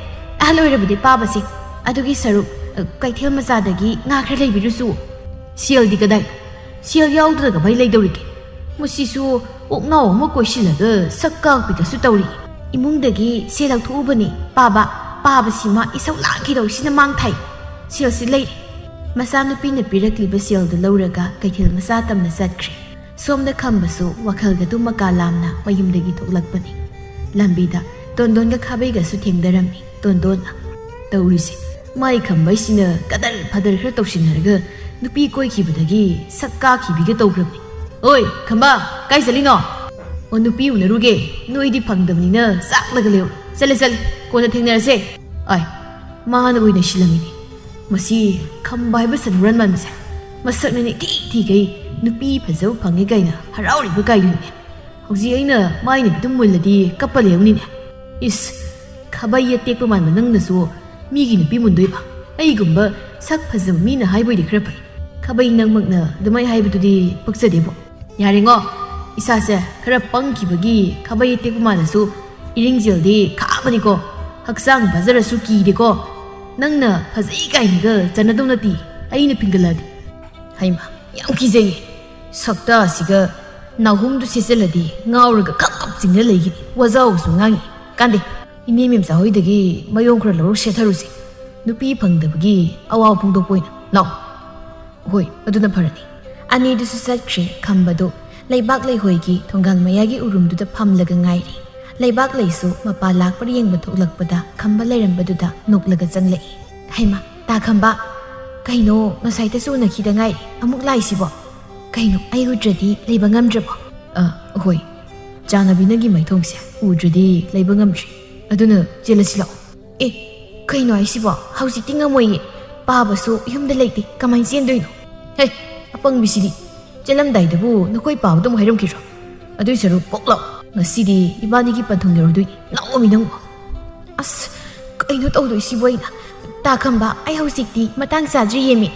ꯑꯍꯜ ꯑꯣꯏꯔꯕꯗꯤ ꯄꯥꯕꯁꯦ꯫ ꯑꯗꯨꯒꯤ ꯁꯔꯨꯛ, ꯑ, ꯀꯩꯊꯦꯜ ꯃꯆꯥꯗꯒꯤ ꯉꯥ ꯈꯔ ꯂꯩꯕꯤꯔꯨꯁꯨ꯫" "ꯁꯦꯜꯗꯤ ꯀꯗꯥꯏ? ꯁꯦꯜ ꯌꯥꯎꯗꯅ ꯀꯃꯥꯏ ꯂꯩꯗꯧꯔꯤꯒꯦ? ꯃꯁꯤꯁꯨ ꯑꯣꯛꯅꯥꯎ ꯑꯃ ꯀꯣꯏꯁꯤꯜꯂꯒ ꯁꯛ ꯀꯥꯛꯄꯤꯗꯁꯨ ꯇꯧꯔꯤ꯫" "ꯏꯃꯨꯡꯗꯒꯤ ꯁꯦꯜ ꯂꯧꯊꯣꯛꯎꯕꯅꯤ, ꯄꯥꯕ꯫ ꯄꯥꯕꯁꯤꯃ ꯏꯁꯧ ꯂꯥꯡꯈꯤꯗꯧꯁꯤꯅ ꯃꯥꯡ ꯊꯥꯏ꯫ ꯁꯦꯜꯁꯤ ꯂꯩꯔꯦ꯫" ꯃꯆꯥꯅꯨꯄꯤꯅ ꯄꯤꯔꯛꯂꯤꯕ ꯁꯦꯜꯗꯨ ꯂꯧꯔꯒ ꯀꯩꯊꯦꯜ ꯃꯆꯥ ꯇꯝꯅ ꯆꯠꯈ꯭ꯔꯦ꯫ ꯁꯣꯝꯗ ꯈꯝꯕꯁꯨ ꯋꯥꯈꯜꯒꯗꯨ ꯃꯀꯥ ꯂꯥꯝꯅ ꯃꯌꯨꯝꯗꯒꯤ ꯊꯣꯛꯂꯛꯄꯅꯤ꯫ ꯂꯝꯕꯤꯗ ꯇꯣꯟꯗꯣꯟꯒ ꯈꯥꯕꯩꯒꯁꯨ ꯊꯦꯡꯗꯔꯝꯃꯤ꯫ ꯇꯣꯟꯗꯣꯟꯅ, "ꯇꯧꯔꯤꯁꯦ, ꯃꯥꯏ ꯈꯝꯕꯩꯁꯤꯅ ꯀꯗꯔ ꯐꯗꯔ ꯈꯔ ꯇꯧꯁꯤꯟꯅꯔꯒ ꯅꯨꯄꯤ ꯀꯣꯏꯈꯤꯕꯗꯒꯤ ꯁꯛ ꯀꯥꯈꯤꯕꯤꯒ ꯇꯧꯈ꯭ꯔꯕꯅꯤ꯫ ꯑꯣꯏ, ꯈꯝꯕ, ꯀꯥꯏ ꯆꯠꯂꯤꯅꯣ?" "ꯑꯣ, ꯅꯨꯄꯤ ꯎꯅꯔꯨꯒꯦ꯫ ꯅꯣꯏꯗꯤ ꯐꯪꯗꯕꯅꯤꯅ ꯆꯥꯛꯂꯒ ꯂꯩꯍꯧꯔꯣ꯫ ꯆꯠꯂꯦ, ꯆꯠꯂꯦ, ꯀꯣꯟꯅ ꯊꯦꯡꯅꯔꯁꯦ꯫" ꯑꯥꯏ, ꯃꯥꯅ ꯑꯣꯏꯅ ꯁꯤꯜꯂꯝꯃꯤꯅꯦ꯫ ꯃꯁꯤ ꯈꯝꯕ ꯍꯥꯏꯕ ꯁꯟ ꯍꯨꯔꯥꯟ ꯃꯥꯟꯕꯁꯦ ꯃꯁꯛꯅ ꯏꯊꯤ ꯊꯤꯈꯩ ꯅꯨꯄꯤ ꯐꯖꯕ ꯐꯪꯉꯦ ꯀꯥꯏꯅ ꯍꯔꯥꯎꯔꯤꯕ ꯀꯥꯏꯗꯨꯅꯤꯅꯦ꯫ ꯍꯧꯖꯤꯛ ꯑꯩꯅ ꯃꯥꯏ ꯅꯨꯄꯤꯗꯨ ꯃꯨꯜꯂꯗꯤ ꯀꯞꯄ ꯂꯩꯍꯧꯅꯤꯅꯦ꯫ ꯏꯁ, ꯈꯥꯕꯩ ꯑꯇꯦꯛꯄ ꯃꯥꯟꯕ ꯅꯪꯅꯁꯨ ꯃꯤꯒꯤ ꯅꯨꯄꯤ ꯃꯨꯟꯗꯣꯏꯕ? ꯑꯩꯒꯨꯝꯕ ꯁꯛ ꯐꯖꯕ ꯃꯤꯅ ꯍꯥꯏꯕꯣꯏꯗꯤ ꯈꯔ ꯐꯩ, ꯈꯥꯕꯩ ꯅꯪꯃꯛꯅ ꯑꯗꯨꯃꯥꯏ ꯍꯥꯏꯕꯗꯨꯗꯤ ꯄꯛꯆꯗꯦꯕꯣ꯫ ꯌꯥꯔꯦꯉꯣ, ꯏꯁꯥꯁꯦ ꯈꯔ ꯄꯪꯈꯤꯕꯒꯤ ꯈꯥꯕꯩ ꯑꯇꯦꯛꯄ ꯃꯥꯜꯂꯁꯨ ꯏꯔꯤꯡꯖꯦꯜꯗꯤ ꯈꯥꯕꯅꯤꯀꯣ꯫ ꯍꯛꯆꯥꯡ ꯐꯖꯔꯁꯨ ꯀꯤꯗꯦꯀꯣ꯫ ꯅꯪꯅ ꯐꯖꯩ ꯀꯥꯏꯅꯒ ꯆꯟꯅꯗꯧ ꯅꯠꯇꯦ, ꯑꯩꯅ ꯐꯤꯡꯒꯜꯂꯛꯑꯗꯤ꯫ ꯍꯩꯃꯥ, ꯌꯥꯝ ꯀꯤꯖꯩꯌꯦ꯫ ꯁꯛꯇꯥꯁꯤꯒ ꯅꯥꯍꯨꯝꯗꯨ ꯁꯦꯠꯆꯜꯂꯗꯤ ꯉꯥꯎꯔꯒ ꯈꯞ ꯈꯞ ꯆꯤꯡꯅ ꯂꯩꯒꯅꯤ꯫ ꯋꯥꯖꯥꯎꯁꯨ ꯉꯥꯡꯉꯤ꯫ ꯀꯥꯟꯗꯦ, ꯏꯅꯦ ꯃꯦꯝꯆꯥ ꯍꯣꯏꯗꯒꯤ ꯃꯌꯣꯡ ꯈꯔ ꯂꯧꯔ ꯁꯦꯠꯊꯔꯨꯁꯦ꯫ ꯅꯨꯄꯤ ꯐꯪꯗꯕꯒꯤ ꯑꯋꯥꯕ ꯐꯣꯡꯗꯣꯛꯄ ꯑꯣꯏꯅ꯫ ꯂꯥꯛꯑꯣ꯫ ꯍꯣꯏ, ꯑꯗꯨꯅ ꯐꯔꯅꯤ꯫ ꯑꯅꯤꯗꯨꯁꯨ ꯆꯠꯈ꯭ꯔꯦ꯫ ꯈꯝꯕꯗꯨ ꯂꯩꯕꯥꯛ ꯂꯩꯍꯣꯏꯒꯤ ꯊꯣꯡꯒꯥꯜ ꯃꯌꯥꯒꯤ ꯎꯔꯨꯝꯗꯨꯗ ꯐꯝꯂꯒ ꯉꯥꯏꯔꯤ꯫ ꯂꯩꯕꯥꯛ ꯂꯩꯁꯨ ꯃꯄꯥ ꯂꯥꯛꯄ꯭ꯔꯥ ꯌꯦꯡꯕ ꯊꯣꯛꯂꯛꯄꯗ ꯈꯝꯕ ꯂꯩꯔꯝꯕꯗꯨꯗ ꯅꯣꯛꯂꯒ ꯆꯪꯂꯛꯏ꯫ ꯍꯩꯃꯥ, ꯇꯥ ꯈꯝꯕ, ꯀꯩꯅꯣ ꯉꯁꯥꯏꯇꯁꯨ ꯎꯅꯈꯤꯗ ꯉꯥꯏꯔꯤ, ꯑꯃꯨꯛ ꯂꯥꯛꯏꯁꯤꯕꯣ? ꯀꯩꯅꯣ, ꯑꯩ ꯎꯗ꯭ꯔꯗꯤ ꯂꯩꯕ ꯉꯝꯗ꯭ꯔꯕꯣ? ꯑ, ꯍꯣꯏ, ꯆꯥꯟꯅꯕꯤ, ꯅꯪꯒꯤ ꯃꯥꯏꯊꯣꯡꯁꯦ ꯎꯗ꯭ꯔꯗꯤ ꯂꯩꯕ ꯉꯝꯗ꯭ꯔꯤ꯫ ꯑꯗꯨꯅ ꯆꯦꯜꯂꯁꯤ ꯂꯥꯛꯑꯣ꯫ ꯑꯦ, ꯀꯩꯅꯣ ꯍꯥꯏꯁꯤꯕꯣ? ꯍꯧꯖꯤꯛꯇꯤ ꯉꯝꯃꯣꯏꯌꯦ꯫ ꯄꯥꯕꯁꯨ ꯌꯨꯝꯗ ꯂꯩꯇꯦ, ꯀꯃꯥꯏꯅ ꯆꯦꯟꯗꯣꯏꯅꯣ? ꯍꯦ, ꯑꯄꯪꯕꯤꯁꯤꯗꯤ꯫ ꯆꯦꯜꯂꯝꯗꯥꯏꯗꯕꯨ ꯅꯈꯣꯏ ꯄꯥꯕꯗ ꯑꯃꯨꯛ ꯍꯥꯏꯔꯝꯈꯤꯗ꯭ꯔꯣ? ꯑꯗꯨꯏ ꯁꯔꯨꯛ ꯀꯣꯛ ꯂꯥꯛꯑꯣ꯫ ꯉꯁꯤꯗꯤ ꯏꯕꯥꯅꯤꯒꯤ ꯄꯟꯊꯨꯡ ꯌꯧꯔꯗꯣꯏꯅꯤ꯫ ꯂꯥꯛꯑꯣ ꯃꯤ ꯅꯪꯕꯨ꯫ ꯑꯁ, ꯀꯩꯅꯣ ꯇꯧꯗꯣꯏꯁꯤꯕꯨ ꯑꯩꯅ? ꯇꯥ ꯈꯝꯕ, ꯑꯩ ꯍꯧꯖꯤꯛꯇꯤ ꯃꯇꯥꯡ ꯆꯥꯗ꯭ꯔꯤꯌꯦꯃꯤ꯫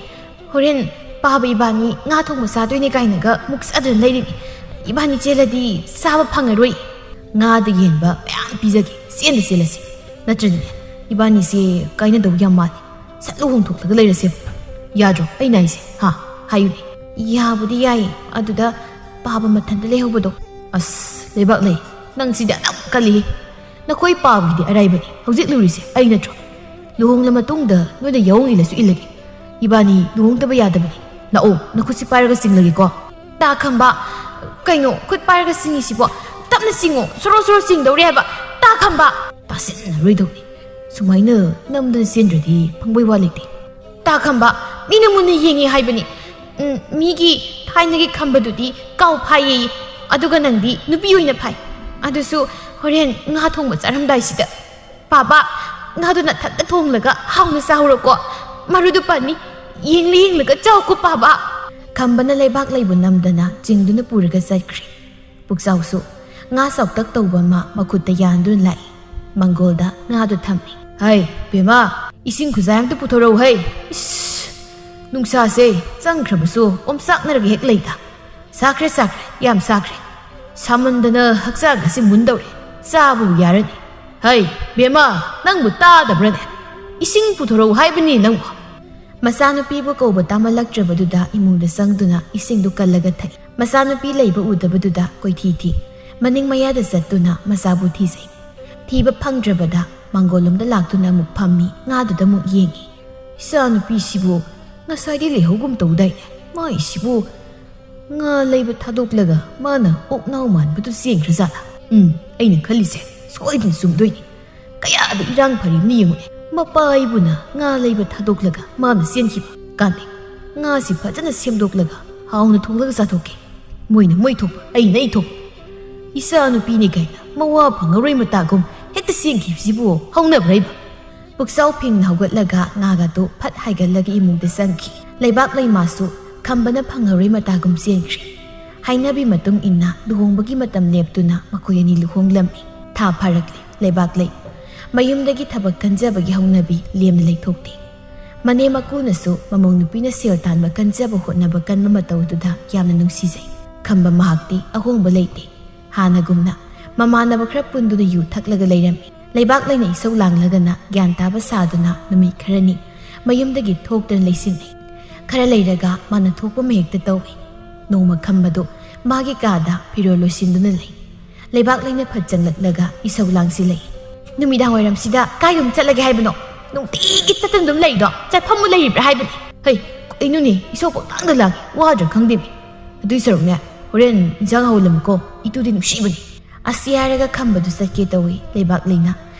ꯍꯣꯔꯦꯟ ꯄꯥꯕ ꯏꯕꯥꯅꯤ ꯉꯥ ꯊꯣꯡꯕ ꯆꯥꯗꯣꯏꯅꯦ ꯀꯥꯏꯅꯒ ꯃꯨꯛꯆꯗꯅ ꯂꯩꯔꯤꯅꯤ꯫ ꯏꯕꯥꯅꯤ ꯆꯦꯜꯂꯗꯤ ꯆꯥꯕ ꯐꯪꯉꯔꯣꯏ꯫ ꯉꯥꯗꯒꯤ ꯍꯦꯟꯕ ꯃꯌꯥꯝ ꯄꯤꯖꯒꯦ꯫ ꯆꯦꯟꯗ ꯆꯦꯜꯂꯁꯤ꯫ ꯅꯠꯇ꯭ꯔꯗꯤꯅꯦ, ꯏꯕꯥꯅꯤꯁꯦ ꯀꯥꯏꯅꯗꯧ ꯌꯥꯝ ꯃꯥꯜꯂꯤ꯫ ꯁꯠ ꯂꯨꯍꯣꯡꯊꯣꯛꯂꯒ ꯂꯩꯔꯁꯦꯕ꯫ ꯌꯥꯗ꯭ꯔꯣ ꯑꯩꯅ ꯍꯥꯏꯁꯦ? ꯍꯥ? ꯍꯥꯏꯌꯨꯅꯦ꯫ ꯌꯥꯕꯨꯗꯤ ꯌꯥꯏꯌꯦ, ꯑꯗꯨꯗ ꯄꯥꯕ ꯃꯊꯟꯇ ꯂꯩꯍꯧꯕꯗꯣ꯫ ꯑꯁ, ꯂꯩꯕꯥꯛ ꯂꯩ, ꯅꯪ ꯁꯤꯗꯤ ꯑꯅꯝ ꯀꯜꯂꯤ꯫ ꯅꯈꯣꯏ ꯄꯥꯕꯒꯤꯗꯤ ꯑꯔꯥꯏꯕꯅꯤ, ꯍꯧꯖꯤꯛ ꯂꯨꯔꯤꯁꯦ ꯑꯩ ꯅꯠꯇ꯭ꯔꯣ? ꯂꯨꯍꯣꯡꯂ ꯃꯇꯨꯡꯗ ꯅꯣꯏꯗ ꯌꯥꯑꯣꯡ ꯏꯜꯂꯁꯨ ꯏꯜꯂꯒꯦ꯫ ꯏꯕꯥꯅꯤ ꯂꯨꯍꯣꯡꯗꯕ ꯌꯥꯗꯕꯅꯤ꯫ ꯂꯥꯛꯑꯣ, ꯅꯈꯨꯠꯁꯤ ꯄꯥꯏꯔꯒ ꯆꯤꯡꯂꯒꯦꯀꯣ꯫ ꯇꯥ ꯈꯝꯕ, ꯀꯩꯅꯣ ꯈꯨꯠ ꯄꯥꯏꯔꯒ ꯆꯤꯡꯉꯤꯁꯤꯕꯣ? ꯇꯞꯅ ꯆꯤꯡꯉꯣ, ꯁꯣꯔꯣ ꯁꯣꯔꯣ ꯆꯤꯡꯗꯧꯔꯦ ꯍꯥꯏꯕ꯫ ꯇꯥ ꯈꯝꯕ! ꯇꯥꯁꯤꯟꯅꯔꯣꯏꯗꯧꯅꯤ꯫ ꯁꯨꯃꯥꯏꯅ ꯅꯝꯗꯅ ꯆꯦꯟꯗ꯭ꯔꯗꯤ ꯐꯪꯕꯩ ꯋꯥ ꯂꯩꯇꯦ꯫ ꯇꯥ ꯈꯝꯕ, ꯃꯤꯅ ꯃꯨꯟꯅ ꯌꯦꯡꯉꯤ ꯍꯥꯏꯕꯅꯤ꯫ ꯎꯝ, ꯃꯤꯒꯤ ꯊꯥꯏꯅꯒꯤ ꯈꯝꯕꯗꯨꯗꯤ ꯀꯥꯎ ꯐꯥꯏꯌꯦ, ꯑꯗꯨꯒ ꯅꯪꯗꯤ ꯅꯨꯄꯤ ꯑꯣꯏꯅ ꯐꯥꯏ꯫ ꯑꯗꯨꯁꯨ ꯍꯣꯔꯦꯟ ꯉꯥ ꯊꯣꯡꯕ ꯆꯥꯔꯝꯗꯥꯏꯁꯤꯗ꯫ ꯄꯥꯕ, ꯉꯥꯗꯨ ꯅꯊꯟꯇ ꯊꯣꯡꯂꯒ ꯍꯥꯎꯅ ꯆꯥꯍꯧꯔꯣꯀꯣ꯫ ꯃꯔꯨꯗꯨ ꯄꯟꯅꯤ, ꯌꯦꯡꯂ ꯌꯦꯡꯂꯒ ꯆꯥꯎꯀꯣ ꯄꯥꯕ꯫ ꯈꯝꯕꯅ ꯂꯩꯕꯥꯛ ꯂꯩꯕꯨ ꯅꯝꯗꯅ ꯆꯤꯡꯗꯨꯅ ꯄꯨꯔꯒ ꯆꯠꯈ꯭ꯔꯦ꯫ ꯄꯨꯛꯆꯥꯎꯁꯨ ꯉꯥ ꯆꯥꯎꯇꯛ ꯇꯧꯕ ꯑꯃ ꯃꯈꯨꯠꯇ ꯌꯥꯟꯗꯨꯅ ꯂꯥꯛꯏ꯫ ꯃꯪꯒꯣꯜꯗ ꯉꯥꯗꯨ ꯊꯝꯃꯤ꯫ "ꯍꯩ, ꯕꯦꯝꯃ, ꯏꯁꯤꯡ ꯈꯨꯖꯥꯏ ꯑꯝꯇ ꯄꯨꯊꯣꯔꯛꯎ ꯍꯩ꯫ ꯏꯁ, ꯅꯨꯡꯁꯥꯁꯦ ꯆꯪꯈ꯭ꯔꯕꯁꯨ ꯑꯣꯝꯆꯥꯛꯅꯔꯒ ꯍꯦꯛ ꯂꯩꯗ꯫ ꯁꯥꯈ꯭ꯔꯦ, ꯁꯥꯈ꯭ꯔꯦ, ꯌꯥꯝ ꯁꯥꯈ꯭ꯔꯦ꯫ ꯁꯥꯃꯟꯗꯅ ꯍꯛꯆꯥꯡ ꯑꯁꯤ ꯃꯨꯟꯗꯧꯔꯦ꯫ ꯆꯥꯕꯕꯨ ꯌꯥꯔꯅꯤ꯫ ꯍꯩ, ꯕꯦꯝꯃ, ꯅꯪꯕꯨ ꯇꯥꯗꯕ꯭ꯔꯅꯦ? ꯏꯁꯤꯡ ꯄꯨꯊꯣꯔꯛꯎ ꯍꯥꯏꯕꯅꯤ ꯅꯪꯕꯨ꯫" ꯃꯆꯥꯅꯨꯄꯤꯕꯨ ꯀꯧꯕ ꯇꯥꯃꯜꯂꯛꯇ꯭ꯔꯕꯗꯨꯗ ꯏꯃꯨꯡꯗ ꯆꯪꯗꯨꯅ ꯏꯁꯤꯡꯗꯨ ꯀꯜꯂꯒ ꯊꯛꯏ꯫ ꯃꯆꯥꯅꯨꯄꯤ ꯂꯩꯕ ꯎꯗꯕꯗꯨꯗ ꯀꯣꯏꯊꯤ ꯊꯤ꯫ ꯃꯅꯤꯡ ꯃꯌꯥꯗ ꯆꯠꯇꯨꯅ ꯃꯆꯥꯕꯨ ꯊꯤꯖꯩ꯫ ꯊꯤꯕ ꯐꯪꯗ꯭ꯔꯕꯗ ꯃꯪꯒꯣꯜꯂꯣꯝꯗ ꯂꯥꯛꯇꯨꯅ ꯑꯃꯨꯛ ꯐꯝꯃꯤ, ꯉꯥꯗꯨꯗ ꯑꯃꯨꯛ ꯌꯦꯡꯉꯤ꯫ "ꯏꯆꯥꯅꯨꯄꯤꯁꯤꯕꯨ ꯉꯁꯥꯏꯗꯤ ꯂꯩꯍꯧꯒꯨꯝ ꯇꯧꯗꯥꯏꯅꯦ? ꯃꯥꯏꯁꯤꯕꯨ ꯉꯥ ꯂꯩꯕ ꯊꯥꯗꯣꯛꯂꯒ ꯃꯥꯅ ꯑꯣꯛꯅꯥꯎ ꯃꯥꯟꯕꯗꯨ ꯆꯦꯟꯈ꯭ꯔꯖꯥꯠꯂꯥ? ꯎꯝ, ꯑꯩꯅ ꯈꯜꯂꯤꯁꯦ ꯁꯣꯏꯗꯅ ꯆꯨꯝꯗꯣꯏꯅꯤ꯫ ꯀꯌꯥꯗ ꯏꯔꯥꯡ ꯐꯔꯤꯕꯅꯤ ꯌꯦꯡꯉꯨꯅꯦ꯫ ꯃꯄꯥ ꯑꯩꯕꯨꯅ ꯉꯥ ꯂꯩꯕ ꯊꯥꯗꯣꯛꯂꯒ ꯃꯥꯅ ꯆꯦꯟꯈꯤꯕ꯫ ꯀꯥꯟꯅꯩ, ꯉꯥꯁꯤ ꯐꯖꯅ ꯁꯦꯝꯗꯣꯛꯂꯒ ꯍꯥꯎꯅ ꯊꯣꯡꯂꯒ ꯆꯥꯊꯣꯛꯀꯦ꯫ ꯃꯣꯏꯅ ꯃꯣꯏ ꯊꯣꯛꯄ, ꯑꯩꯅ ꯑꯩ ꯊꯣꯛꯄ꯫ ꯏꯆꯥ ꯅꯨꯄꯤꯅꯤ ꯀꯥꯏꯅ ꯃꯋꯥ ꯐꯪꯉꯔꯣꯏ ꯃꯇꯥꯒꯨꯝ ꯍꯦꯛꯇ ꯆꯦꯟꯈꯤꯕꯁꯤꯕꯨ ꯍꯧꯅꯕ꯭ꯔꯥ ꯏꯕ?" ꯄꯨꯛꯆꯥꯎ ꯐꯤꯡꯅ ꯍꯧꯒꯠꯂꯒ ꯉꯥꯒꯗꯨ ꯐꯠ ꯍꯥꯏꯒꯠꯂꯒ ꯏꯃꯨꯡꯗ ꯆꯪꯈꯤ꯫ ꯂꯩꯕꯥꯛ ꯂꯩꯃꯥꯁꯨ ꯈꯝꯕꯅ ꯐꯪꯉꯔꯣꯏ ꯃꯇꯥꯒꯨꯝ ꯆꯦꯟꯈ꯭ꯔꯦ꯫ ꯍꯥꯏꯅꯕꯤ ꯃꯇꯨꯡ ꯏꯟꯅ ꯂꯨꯍꯣꯡꯕꯒꯤ ꯃꯇꯝ ꯂꯦꯞꯇꯨꯅ ꯃꯈꯣꯏ ꯑꯅꯤ ꯂꯨꯍꯣꯡꯂꯝꯃꯤ꯫ ꯊꯥ ꯐꯥꯔꯛꯂꯦ꯫ ꯂꯩꯕꯥꯛ ꯂꯩ꯫ ꯃꯌꯨꯝꯗꯒꯤ ꯊꯕꯛ ꯀꯟꯖꯕꯒꯤ ꯍꯧꯅꯕꯤ ꯂꯦꯝꯅ ꯂꯩꯊꯣꯛꯇꯦ꯫ ꯃꯅꯦꯝ ꯃꯀꯨꯅꯁꯨ ꯃꯃꯧ ꯅꯨꯄꯤꯅ ꯁꯦꯜ ꯇꯥꯟꯕ ꯀꯟꯖꯕ ꯍꯣꯠꯅꯕ ꯀꯟꯕ ꯃꯇꯧꯗꯨꯗ ꯌꯥꯝꯅ ꯅꯨꯡꯁꯤꯖꯩ꯫ ꯈꯝꯕ ꯃꯍꯥꯛꯇꯤ ꯑꯍꯣꯡꯕ ꯂꯩꯇꯦ꯫ ꯍꯥꯟꯅꯒꯨꯝꯅ ꯃꯃꯥꯟꯅꯕ ꯈꯔ ꯄꯨꯟꯗꯨꯅ ꯌꯨ ꯊꯛꯂꯒ ꯂꯩꯔꯝꯃꯤ꯫ ꯂꯩꯕꯥꯛ ꯂꯩꯅ ꯏꯁꯧ ꯂꯥꯡꯂꯒꯅ ꯒ꯭ꯌꯥꯟ ꯇꯥꯕ ꯁꯥꯗꯨꯅ ꯅꯨꯃꯤꯠ ꯈꯔꯅꯤ ꯃꯌꯨꯝꯗꯒꯤ ꯊꯣꯛꯇꯅ ꯂꯩꯁꯤꯟꯅꯩ꯫ ꯈꯔ ꯂꯩꯔꯒ ꯃꯥꯅ ꯊꯣꯛꯄ ꯑꯃ ꯍꯦꯛꯇ ꯇꯧꯏ꯫ ꯅꯣꯡꯃ ꯈꯝꯕꯗꯨ ꯃꯥꯒꯤ ꯀꯥꯗ ꯐꯤꯔꯣꯜ ꯂꯣꯏꯁꯤꯟꯗꯨꯅ ꯂꯩ꯫ ꯂꯩꯕꯥꯛ ꯂꯩꯅ ꯐꯠ ꯆꯪꯂꯛꯂꯒ ꯏꯁꯧ ꯂꯥꯡꯁꯤꯜꯂꯛꯏ꯫ "ꯅꯨꯃꯤꯗꯥꯡ ꯋꯥꯏꯔꯝꯁꯤꯗ ꯀꯥꯏꯗ ꯑꯃꯨꯛ ꯆꯠꯂꯒꯦ ꯍꯥꯏꯕꯅꯣ? ꯅꯨꯡꯇꯤꯒꯤ ꯆꯠꯇꯅ ꯑꯗꯨꯝ ꯂꯩꯗꯣ, ꯆꯠꯐꯝꯕꯨ ꯂꯩꯔꯤꯕ꯭ꯔꯥ ꯍꯥꯏꯕꯅꯤ?" "ꯍꯩ, ꯀꯩꯅꯣꯅꯦ, ꯏꯁꯧ ꯄꯪꯂꯥꯡꯗ ꯂꯥꯡꯉꯤ, ꯋꯥꯗ꯭ꯔꯥ ꯈꯪꯗꯦꯃꯤ꯫ ꯑꯗꯨꯏ ꯁꯔꯨꯛꯅꯦ, ꯍꯣꯔꯦꯟ ꯏꯟꯖꯥꯡ ꯍꯧꯍꯜꯂꯝꯃꯨꯀꯣ, ꯏꯇꯨꯗꯤ ꯅꯨꯡꯁꯤꯕꯅꯤ꯫" ꯑꯁꯤ ꯍꯥꯏꯔꯒ ꯈꯝꯕꯗꯨ ꯆꯠꯀꯦ ꯇꯧꯏ꯫ ꯂꯩꯕꯥꯛ ꯂꯩꯅ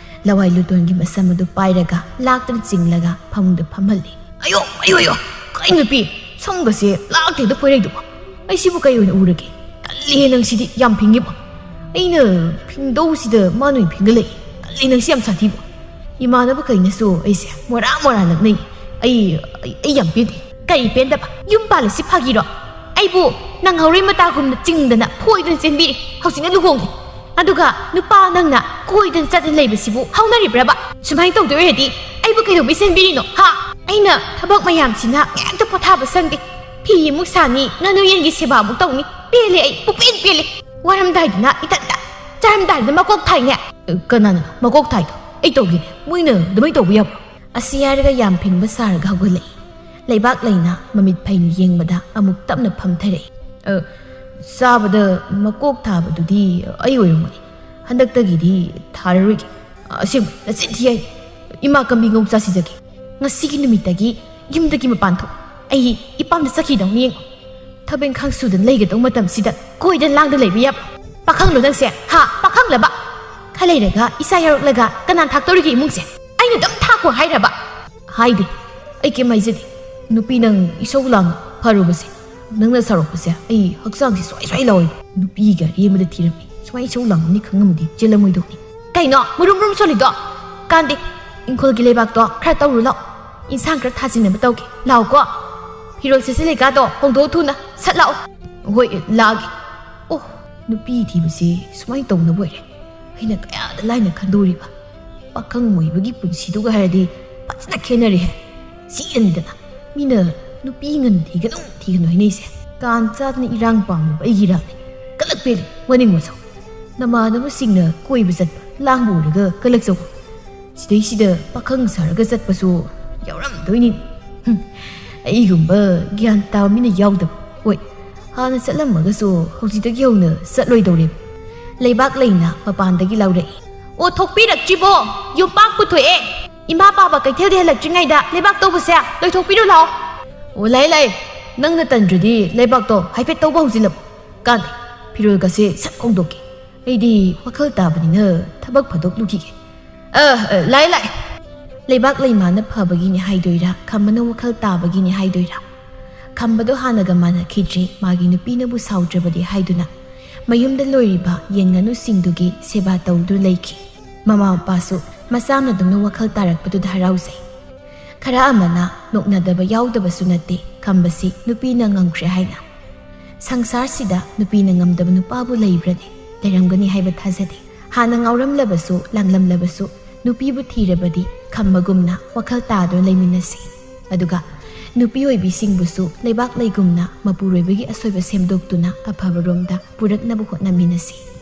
ꯂꯋꯥꯏ ꯂꯨꯇꯣꯟꯒꯤ ꯃꯁꯝ ꯑꯗꯨ ꯄꯥꯏꯔꯒ ꯂꯥꯛꯇꯨꯅ ꯆꯤꯡꯂꯒ ꯐꯃꯨꯡꯗ ꯐꯝꯍꯜꯂꯤ꯫ "ꯑꯌꯣ, ꯑꯌꯣ, ꯑꯌꯣ! ꯀꯩ ꯅꯨꯄꯤ, ꯁꯝꯒꯁꯦ ꯂꯥꯛꯇꯦꯗ ꯐꯣꯏꯔꯩꯗꯨꯕꯣ? ꯑꯩꯁꯤꯕꯨ ꯀꯩ ꯑꯣꯏꯅ ꯎꯔꯒꯦ? ꯇꯜꯂꯤꯍꯦ, ꯅꯪꯁꯤꯗꯤ ꯌꯥꯝ ꯐꯤꯡꯉꯤꯕꯣ꯫ ꯑꯩꯅ ꯐꯤꯡꯗꯧꯁꯤꯗ ꯃꯥꯅ ꯑꯣꯏꯅ ꯐꯤꯡꯒꯠꯂꯛꯏ꯫ ꯇꯜꯂꯤ, ꯅꯪꯁꯤ ꯌꯥꯝ ꯁꯥꯊꯤꯕꯣ꯫ ꯏꯃꯥꯟꯅꯕꯈꯩꯅꯁꯨ ꯑꯩꯁꯦ ꯃꯣꯔꯥ ꯃꯣꯔꯥ ꯂꯛꯅꯩ꯫ ꯑꯩ ꯑꯩ ꯑꯩ ꯌꯥꯝ ꯄꯦꯟꯗꯦ꯫ ꯀꯔꯤ ꯄꯦꯟꯗꯕ? ꯌꯨꯝ ꯄꯥꯜꯂꯤꯁꯤ ꯐꯥꯒꯤꯔꯣ? ꯑꯩꯕꯨ ꯅꯪꯍꯧꯔꯣꯏ ꯃꯇꯥꯒꯨꯝꯅ ꯆꯤꯡꯗꯅ ꯐꯣꯏꯗꯨꯅ ꯆꯦꯟꯕꯤꯔꯤ꯫ ꯍꯧꯖꯤꯛꯅ ꯂꯨꯍꯣꯡꯂꯦ꯫ ꯑꯗꯨꯒ ꯅꯨꯄꯥ ꯅꯪꯅ ꯀꯣꯏꯗꯅ ꯆꯠꯇꯅ ꯂꯩꯕꯁꯤꯕꯨ ꯍꯧꯅꯔꯤꯕ꯭ꯔꯕ? ꯁꯨꯃꯥꯏꯅ ꯇꯧꯗꯣꯏ ꯑꯣꯏꯔꯗꯤ ꯑꯩꯕꯨ ꯀꯩꯗꯧꯕꯩ ꯆꯦꯟꯕꯤꯔꯤꯅꯣ? ꯍꯥ? ꯑꯩꯅ ꯊꯕꯛ ꯃꯌꯥꯝꯁꯤꯅ ꯀꯩꯝꯇ ꯄꯣꯊꯥꯕ ꯁꯪꯗꯦ꯫ ꯐꯤ ꯑꯃꯨꯛ ꯁꯥꯅꯤ, ꯉꯥꯅꯨ ꯌꯦꯟꯒꯤ ꯁꯦꯕꯥ ꯑꯃꯨꯛ ꯇꯧꯅꯤ꯫ ꯄꯦꯜꯂꯦ ꯑꯩ, ꯄꯨꯛꯄꯦꯟ ꯄꯦꯜꯂꯦ꯫ ꯋꯥꯔꯝꯗꯥꯏꯗꯅ ꯏꯊꯟꯇ, ꯆꯥꯔꯝꯗꯥꯏꯗꯅ ꯃꯀꯣꯛ ꯊꯥꯏꯅꯦ꯫ ꯀꯅꯥꯅ ꯃꯀꯣꯛ ꯊꯥꯏꯗꯣ? ꯑꯩ ꯇꯧꯒꯦꯅꯦ꯫ ꯃꯣꯏꯅ ꯑꯗꯨꯃꯥꯏꯅ ꯇꯧꯕ ꯌꯥꯕ꯭ꯔꯣ? ꯑꯁꯤ ꯍꯥꯏꯔꯒ ꯌꯥꯝ ꯐꯤꯡꯕ ꯁꯥꯔꯒ ꯍꯧꯒꯠꯂꯛꯏ꯫ ꯂꯩꯕꯥꯛ ꯂꯩꯅ ꯃꯃꯤꯠ ꯐꯩꯅ ꯌꯦꯡꯕꯗ ꯑꯃꯨꯛ ꯇꯞꯅ ꯐꯝꯊꯔꯛꯏ꯫ "ꯑ, ꯆꯥꯕꯗ ꯃꯀꯣꯛ ꯊꯥꯕꯗꯨꯗꯤ ꯑꯩ ꯑꯣꯏꯔꯝꯃꯣꯏ꯫ ꯍꯟꯗꯛꯇꯒꯤꯗꯤ ꯊꯥꯔꯔꯣꯏꯒꯦ꯫ ꯑꯁꯦꯡꯕ, ꯅꯆꯤꯟ ꯊꯤ ꯍꯥꯏꯅꯤ꯫ ꯏꯃꯥ ꯀꯝꯕꯤ ꯉꯧ ꯆꯥꯁꯤꯖꯒꯦ꯫ ꯉꯁꯤꯒꯤ ꯅꯨꯃꯤꯠꯇꯒꯤ ꯌꯨꯝꯗꯒꯤ ꯃꯄꯥꯟ ꯊꯣꯛ꯫ ꯑꯩ ꯏꯄꯥꯝꯗ ꯆꯠꯈꯤꯗꯧꯅꯤ ꯌꯦꯡꯉꯨ꯫ ꯊꯕꯛ ꯏꯪꯈꯥꯡ ꯁꯨꯗꯅ ꯂꯩꯒꯗꯧ ꯃꯇꯝꯁꯤꯗ ꯀꯣꯏꯗꯅ ꯂꯥꯡꯗ ꯂꯩꯕ ꯌꯥꯕ? ꯄꯥꯈꯪꯂꯣ ꯅꯪꯁꯦ? ꯍꯥ? ꯄꯥꯈꯪꯂꯕ? ꯈꯔ ꯂꯩꯔꯒ ꯏꯆꯥ ꯌꯥꯎꯔꯛꯂꯒ ꯀꯅꯥ ꯊꯥꯛꯇꯧꯔꯤꯒꯦ ꯏꯃꯨꯡꯁꯦ? ꯑꯩꯅ ꯑꯗꯨꯝ ꯊꯥꯛꯈꯣ ꯍꯥꯏꯔꯕ?" ꯍꯥꯏꯗꯦ꯫ ꯑꯩ ꯀꯩꯝ ꯍꯥꯏꯖꯗꯦ꯫ ꯅꯨꯄꯤ ꯅꯪ ꯏꯁꯧ ꯂꯥꯡ ꯐꯔꯨꯕꯁꯦ, ꯅꯪꯅ ꯁꯥꯎꯔꯛꯄꯁꯦ ꯑꯩ ꯍꯛꯆꯥꯡꯁꯦ ꯁ꯭ꯋꯥꯏ ꯁ꯭ꯋꯥꯏ ꯂꯥꯎꯏ꯫ ꯅꯨꯄꯤꯒ ꯑꯔꯦꯝꯕꯗ ꯊꯤꯔꯝꯃꯤ꯫ ꯁꯨꯃꯥꯏꯅ ꯏꯁꯧ ꯂꯥꯡꯉꯝꯅꯤ ꯈꯪꯉꯝꯃꯗꯤ ꯆꯦꯜꯂꯝꯃꯣꯏꯗꯧꯅꯤ꯫ ꯀꯩꯅꯣ ꯃꯨꯔꯨꯝ ꯃꯨꯔꯨꯝ ꯁꯣꯜꯂꯤꯗꯣ? ꯀꯥꯟꯗꯦ꯫ ꯏꯪꯈꯣꯜꯒꯤ ꯂꯩꯕꯥꯛꯇꯣ ꯈꯔ ꯇꯧꯔꯨ ꯂꯥꯎ꯫ ꯏꯟꯁꯥꯡ ꯈꯔ ꯊꯥꯖꯤꯟꯅꯕ ꯇꯧꯒꯦ꯫ ꯂꯥꯎꯀꯣ꯫ ꯐꯤꯔꯣꯜ ꯁꯦꯠꯆꯜꯂꯤꯀꯥꯗꯣ ꯍꯣꯡꯗꯣꯛꯑ ꯊꯨꯅ ꯁꯠ ꯂꯥꯛꯑꯣ꯫ ꯍꯣꯏ, ꯂꯥꯛꯑꯒꯦ꯫ ꯑꯣ, ꯅꯨꯄꯤ ꯊꯤꯕꯁꯦ ꯁꯨꯃꯥꯏꯅ ꯇꯧꯅꯕ ꯑꯣꯏꯔꯦ꯫ ꯑꯩꯅ ꯀꯌꯥꯗ ꯂꯥꯏꯅ ꯈꯟꯗꯣꯔꯤꯕ꯫ ꯄꯥꯈꯪ ꯑꯣꯏꯕꯒꯤ ꯄꯨꯟꯁꯤꯗꯨꯒ ꯍꯥꯏꯔꯗꯤ ꯐꯖꯅ ꯈꯦꯠꯅꯔꯦꯍꯦ꯫ ꯁꯤꯔꯅꯤꯗꯅ ꯃꯤꯅ ꯅꯨꯄꯤ ꯉꯟꯅ ꯊꯤꯒꯅꯨ, ꯊꯤꯒꯅꯨ ꯍꯥꯏꯅꯩꯁꯦ꯫ ꯀꯥꯟ ꯆꯥꯗꯅ ꯏꯔꯥꯡ ꯄꯥꯝꯂꯤꯕ ꯑꯩꯒꯤ ꯏꯔꯥꯡꯅꯤ꯫ ꯀꯂꯛ ꯄꯦꯜꯂꯤ, ꯋꯥꯅꯤꯡ ꯋꯥꯁꯧ꯫ ꯅꯃꯥꯟꯅꯕꯁꯤꯡꯅ ꯀꯣꯏꯕ ꯆꯠꯄ ꯂꯥꯡꯕ ꯎꯔꯒ ꯀꯂꯛꯆꯧ꯫ ꯁꯤꯗꯩꯁꯤꯗ ꯄꯥꯈꯪ ꯁꯥꯔꯒ ꯆꯠꯄꯁꯨ ꯌꯥꯎꯔꯝꯗꯣꯏꯅꯤ꯫ ꯍꯨꯝ, ꯑꯩꯒꯨꯝꯕ ꯒ꯭ꯌꯥꯟ ꯇꯥꯕ ꯃꯤꯅ ꯌꯥꯎꯗꯕ꯫ ꯍꯣꯏ, ꯍꯥꯟꯅ ꯆꯠꯂꯝꯃꯒꯁꯨ ꯍꯧꯖꯤꯛꯇꯒꯤ ꯍꯧꯅ ꯆꯠꯂꯣꯏꯗꯧꯔꯦ꯫ ꯂꯩꯕꯥꯛ ꯂꯩꯅ ꯃꯄꯥꯟꯗꯒꯤ ꯂꯥꯎꯔꯛꯏ꯫ "ꯑꯣ, ꯊꯣꯛꯄꯤꯔꯛꯇ꯭ꯔꯤꯕꯣ? ꯌꯨꯝ ꯄꯥꯛ ꯄꯨꯊꯣꯛꯑꯦ꯫ ꯏꯃꯥ ꯄꯥꯕ ꯀꯩꯊꯦꯜꯗ ꯍꯜꯂꯛꯇ꯭ꯔꯤꯉꯩꯗ ꯂꯩꯕꯥꯛ ꯇꯧꯕꯁꯦ ꯂꯣꯏꯊꯣꯛꯄꯤꯔꯨ ꯂꯥꯛꯑꯣ"꯫ ꯑꯣ, ꯂꯥꯛꯑꯦ, ꯂꯥꯛꯑꯦ꯫ ꯅꯪꯅ ꯇꯟꯗ꯭ꯔꯗꯤ ꯂꯩꯕꯥꯛꯇꯣ ꯍꯥꯏꯐꯦꯠ ꯇꯧꯕ ꯍꯧꯖꯤꯜꯂꯝꯃꯨ꯫ ꯀꯥꯟꯗꯦ, ꯐꯤꯔꯣꯜꯒꯁꯦ ꯁꯠ ꯍꯣꯡꯗꯣꯛꯀꯦ꯫ ꯑꯩꯗꯤ ꯋꯥꯈꯜ ꯇꯥꯕꯅꯤꯅ ꯊꯕꯛ ꯐꯗꯣꯛ ꯂꯨꯈꯤꯒꯦ꯫ ꯑ, ꯑ, ꯂꯥꯛꯑꯦ, ꯂꯥꯛꯑꯦ꯫ ꯂꯩꯕꯥꯛ ꯂꯩꯃꯥꯅ ꯐꯕꯒꯤꯅꯦ ꯍꯥꯏꯗꯣꯏꯔꯥ, ꯈꯝꯕꯅ ꯋꯥꯈꯜ ꯇꯥꯕꯒꯤꯅꯦ ꯍꯥꯏꯗꯣꯏꯔꯥ? ꯈꯝꯕꯗꯣ ꯍꯥꯟꯅꯒ ꯃꯥꯟꯅꯈꯤꯗ꯭ꯔꯦ꯫ ꯃꯥꯒꯤ ꯅꯨꯄꯤꯅꯕꯨ ꯁꯥꯎꯗ꯭ꯔꯕꯗꯤ ꯍꯥꯏꯗꯨꯅ ꯃꯌꯨꯝꯗ ꯂꯣꯏꯔꯤꯕ ꯌꯦꯟ ꯉꯥꯅꯨꯁꯤꯡꯗꯨꯒꯤ ꯁꯦꯕꯥ ꯇꯧꯗꯨꯅ ꯂꯩꯈꯤ꯫ ꯃꯃꯥ ꯃꯄꯥꯁꯨ ꯃꯆꯥ ꯑꯃꯗꯧꯅ ꯋꯥꯈꯜ ꯇꯥꯔꯛꯄꯗꯨꯗ ꯍꯔꯥꯎꯖꯩ꯫ ꯈꯔ ꯑꯃꯅ ꯅꯣꯛꯅꯗꯕ ꯌꯥꯎꯗꯕꯁꯨ ꯅꯠꯇꯦ ꯈꯝꯕꯁꯤ ꯅꯨꯄꯤꯅ ꯉꯝꯈ꯭ꯔꯦ ꯍꯥꯏꯅ꯫ ꯁꯪꯁꯥꯔꯁꯤꯗ ꯅꯨꯄꯤꯅ ꯉꯝꯗꯕ ꯅꯨꯄꯥꯕꯨ ꯂꯩꯕ꯭ꯔꯅꯦ? ꯂꯩꯔꯝꯒꯅꯤ ꯍꯥꯏꯕ ꯊꯥꯖꯗꯦ꯫ ꯍꯥꯟꯅ ꯉꯥꯎꯔꯝꯂꯕꯁꯨ ꯂꯥꯡꯂꯝꯂꯕꯁꯨ ꯅꯨꯄꯤꯕꯨ ꯊꯤꯔꯕꯗꯤ ꯈꯝꯕꯒꯨꯝꯅ ꯋꯥꯈꯜ ꯇꯥꯗꯨꯅ ꯂꯩꯃꯤꯟꯅꯁꯤ꯫ ꯑꯗꯨꯒ ꯅꯨꯄꯤ ꯑꯣꯏꯕꯤꯁꯤꯡꯕꯨꯁꯨ ꯂꯩꯕꯥꯛ ꯂꯩꯒꯨꯝꯅ ꯃꯄꯨꯔꯣꯏꯕꯒꯤ ꯑꯁꯣꯏꯕ ꯁꯦꯝꯗꯣꯛꯇꯨꯅ ꯑꯐꯕꯔꯣꯝꯗ ꯄꯨꯔꯛꯅꯕ ꯍꯣꯠꯅꯃꯤꯟꯅꯁꯤ꯫